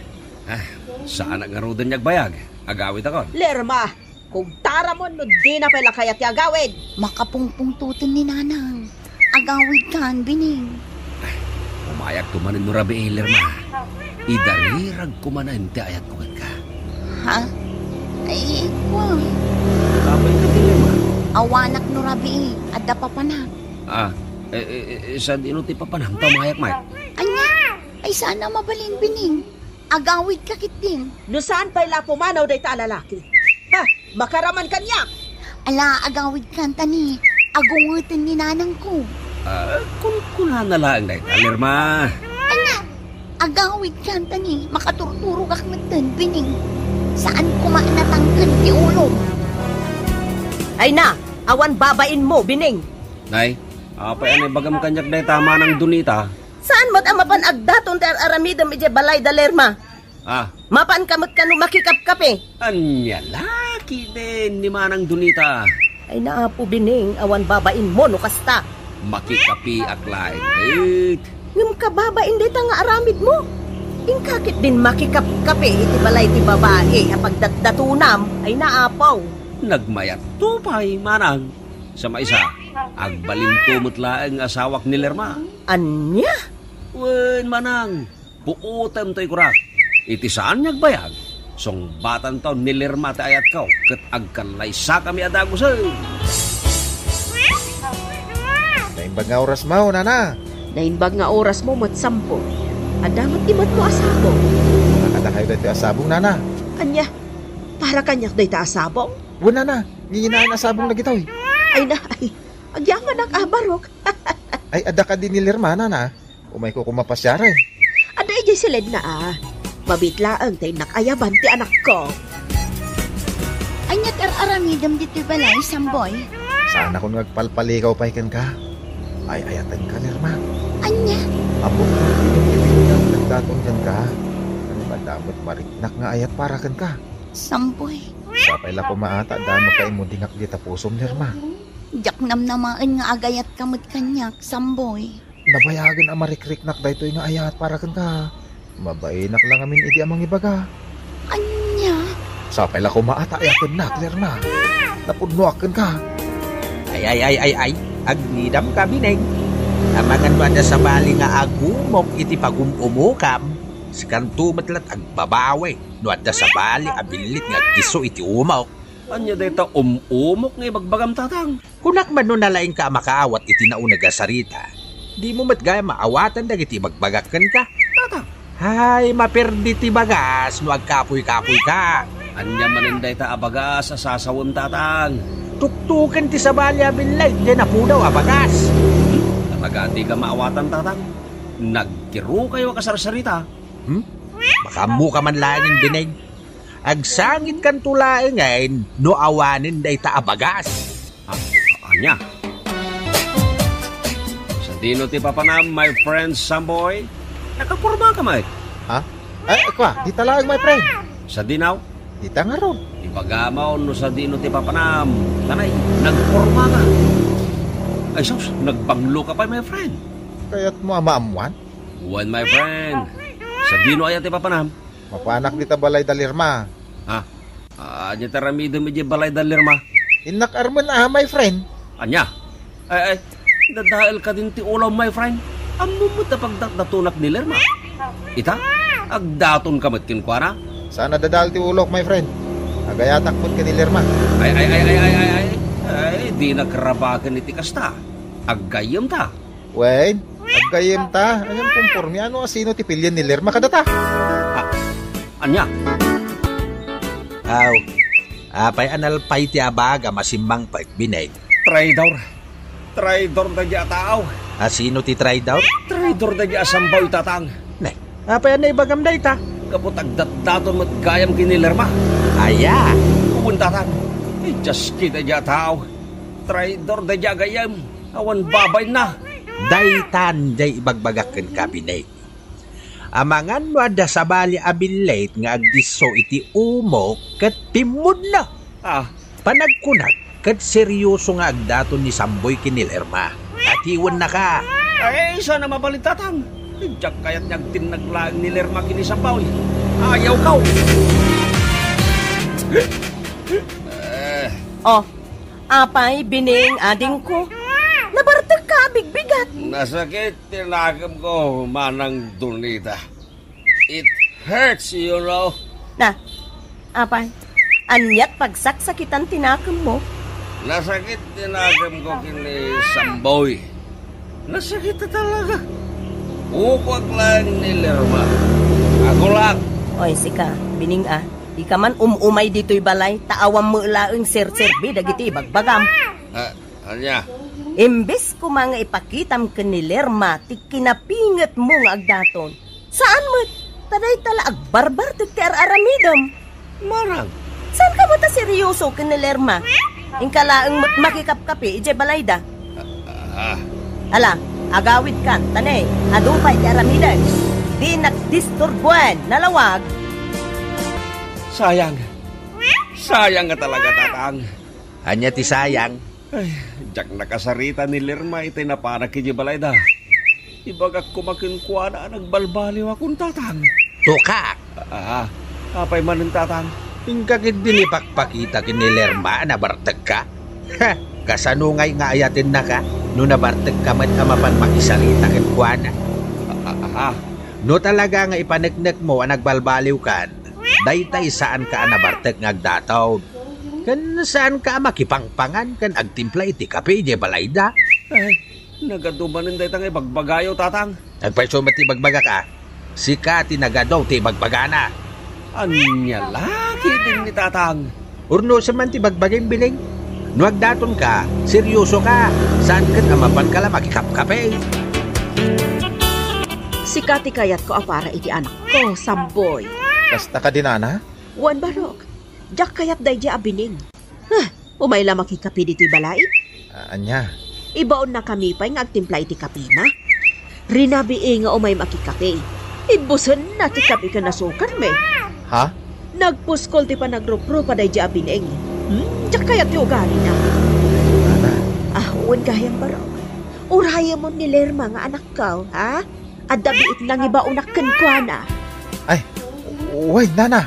Ah, saanak ngaruden nga agbayag. Agawidakon. Lerma, kugtaramon no dina pay la kayat ti agawid. Makapungpungtoten ni Nanang. Agawidkan, Bining. Ah, umayakto manen no rabii, Lerma. Idariragko manen ti ayatko kenka. Ha? Ay, kua. Apay ka ti, Lerma? Awanak no rabii, adda papanak. Ah, eh, eh, eh, sadino ti papanam? Ta umayak met. Ania? Ay, saan a mabalin, Bining. Agawidka ketdin. No saan pay la pumanaw dayta a lalaki? Ha? Makaraman kaniak! Ala, agawidkan ta ni agungeten ni nanangko. Ah, kunkunana laeng dayta, Lerma. Ania, agawidkan ta ni makaturturogak metten, Bining. Saan koma a natangken ti ulom. Ay na, awan babainmo, Bining. Nay, apay a naibagam kaniak dayta, Manang Donita? Saan met a mapan agdaton ti ar-aramidem idiay balay da Lerma? Ah. Mapanka met kano makikapkape? Ania la ketdin ni Manang Donita? Ay, naapo, Bining, awan babainmo no kasta. Makikapeak laeng ket. Ngem kababain dayta nga aramidmo. Inka ketdin makikapkape iti balay ti babai a pagdatdatonam. Ay, naapo. Nagmayatto pay, manang. Sa maisa, agbalinto met laeng nga asawak ni Lerma. Ania? Wen, manang, puotem toy kunak. Iti saan nga agbayag, sungbatanto ni Lerma ti ayatko, ket agkallaysakami a dagusen. Naimbag nga orasmo, nana. Naimbag nga orasmo met, Samboy. Adda met imatmo a sabong. Nakadakayo daytoy a sabong, nana. Ania? Para kaniak dayta a sabong? Wen, nana. Nginginaen a sabong dagitoy. Ay na, ay. Agyamanak a barok. Ay, adda kadi ni Lerma, nana? Umayko koma pasiar, eh. Adda idiay siledna, a. Mabiit laeng ta innak ayaban ti anakko. Ania ti ar-aramidem ditoy balay, Samboy? Saanakon nga agpalpalikaw pay kenka. Ay-ayatenka, Lerma. Ania? Ammok nga agdaton kenka. Ania, adda met mariknak nga ayat para kenka. Samboy. Sapay la koma a ta adda met kaimudingak dita pusom, Lerma. Diak namnamaen nga agayatka met kaniak, Samboy. Nabayagen a marikriknak daytoy nga ayat para kenka. Mabainak la ngamin idi a mangibaga. Ania? Sapay la koma a ta ayatennak, Lerma. Napudnoak kenka. Ay, ay, ay, ay, ay. Agnidamka, Bineng. Amangan no adda sabali nga agumok iti pagum-umokam, sikanto met la't agbabawi no adda sabali a billit nga agdisso iti umok. Ania dayta um-umok nga ibagbagam, Tatang? Kunak man no nalaingka a makaawat iti nauneg a sarita. Dimo met gayam maawatan dagiti ibagbagak kenka, Tatang. Hay, maperdi ti bagas no agkapuy-kapuyka. Ania manen dayta a bagas a sasawem, Tatang? Tuktuken ti sabali a billit diay napudaw a bagas. Talaga a dika maawatan, Tatang. Nagtirokayo a kasarsarita. Hmm? Makaammoka man laengen, Bineng. Agsangitkanto laengen no awanen dayta a bagas. Ah, ania? Sadino ti papanam, my friend Samboy? Nakapormaka met. Ha? Ay, kua, dita laeng, my friend. Sadino? Dita ngarud. Ibagam no sadino ti papanam. Kanay, nagpormaka. Ay, sus, nagbangloka pay, my friend. Kayatmo a maammuan? Wen, my friend. Sadino aya ti papanam? Mapanak dita balay da Lerma. Ha? Ania ti aramidem idiay balay da Lerma? Innak armen a, my friend. Ania? Ay, ay, dadael kadin ti ulawm, my friend. Ammom met a pagdatdatonak ni Lerma. Ita, agdatonka met kenkuana. Saan a dadael ti ulok, my friend. Agayatak met ken ni Lerma. Ay, ay, ay, ay, ay, ay, ay. Ay, dinak rabaken iti kasta. Aggayyemta. Wen, aggayyemta. Aniam, kompormi. Ano a sino ti pilien ni Lerma kadata? Ah, ania? Aw, apay a nalpay ti abagam a simmangpet, Bineng? Traidor. Traidor daydi a tao. A sino ti traidor? Traidor daydi a Samboy, Tatang. Ne, apay a naibagam dayta? Gapu ta agdatdaton met gayam ken ni Lerma. Aya? Wen, Tatang. Idias ket daydi a tao. Traidor daydi a gayyem. Awan babainna. Daytan diay ibagbagak kenka, Bineng. Amangan no adda sabali a billit nga agdisso iti umok ket pimmudno. Ah. Panagkunak ket serioso nga agdaton ni Samboy ken ni Lerma. Atiwennaka. Ay, saan a mabalin, Tatang. Diak kayat nga agtinnag laeng ni Lerma ken ni Samboy. Ayawko. Eh. Oh, apay, Bineng, adingko. Nabartekka a bigbigat. Nasakit ti nakemko, Manang Donita. It hurts, you know. Na, apay, aniat pagsaksakitan ti nakemmo? Nasakit ti nakemko ken ni Samboy. Nasakit talaga. Ukoak laeng ni Lerma. Ako lang. Oy, sika, Bineng a, dika man um-umay ditoy balay, ta awan met laeng serserbi dagiti ibagbagam. Ah, ania? Imbes koma nga ipakitam ken ni Lerma ti kinapingetmo nga agdaton, saan met, ta dayta la agbarbartek ti ar-aramidem. Manang. Saanka met a serioso ken ni Lerma? Inka laeng met makikapkapi idiay balayda. Ah. Ala, agawidkan, ta ne, adu pay ti aramidek. Dinak disturbuen, nalawag. Sayang. Sayang nga talaga, Tatang. Ania ti sayang? Ay, diak nakasarita ni Lerma iti napanak idiay balayda. Ibagak koma kenkuana a nagbalbaliwakon, Tatang. Tukak! Ah, apay manen, Tatang? Inka ketdi ni pakpakita ken ni Lerma a nabartekka? Ha! Kasano ngay nga ayatennaka no nabartekka met a mapan makisarita kenkuana? Ah, ah, ah. No talaga nga ipaneknekmo a nagbalbaliwkan, daytay saanka a nabartek nga agdatod. Ken saanka a makipangpangan ken agtimpla iti kape idiay balayda. Ay, nagadu manen dayta nga ibagbagayo, Tatang. Agpayso met ti ibagbagak a. Sika ti nagadu ti ibagbagana. Ania la ketdin ni Tatang? Urnosem man ti bagbagim, Bining. No agdatonka, seryosoka. Saan ket a mapanka la makikapkape. Sika ti kayatko a para iti anakko, Samboy. Kasta kadi, Nana? Wen, Barok. Diak kayat daydiay a Bining. Ah, umay la makikape ditoy balay. Ah, ania? Ibaonnakami pay nga agtimpla iti kapena. Rinabii nga umay makikape. Ibbusenna ti kape ken asukarmi. Ha? Nagpuskol ti panagruprupa daydiay a Bining. Hmm, diak kayat ti ugalina. Nana. Ah, wen gayam, Barok. Urayemon ni Lerma nga anakko, ha? Adda biit nangibaonak kenkuana. Ay, wen, Nana.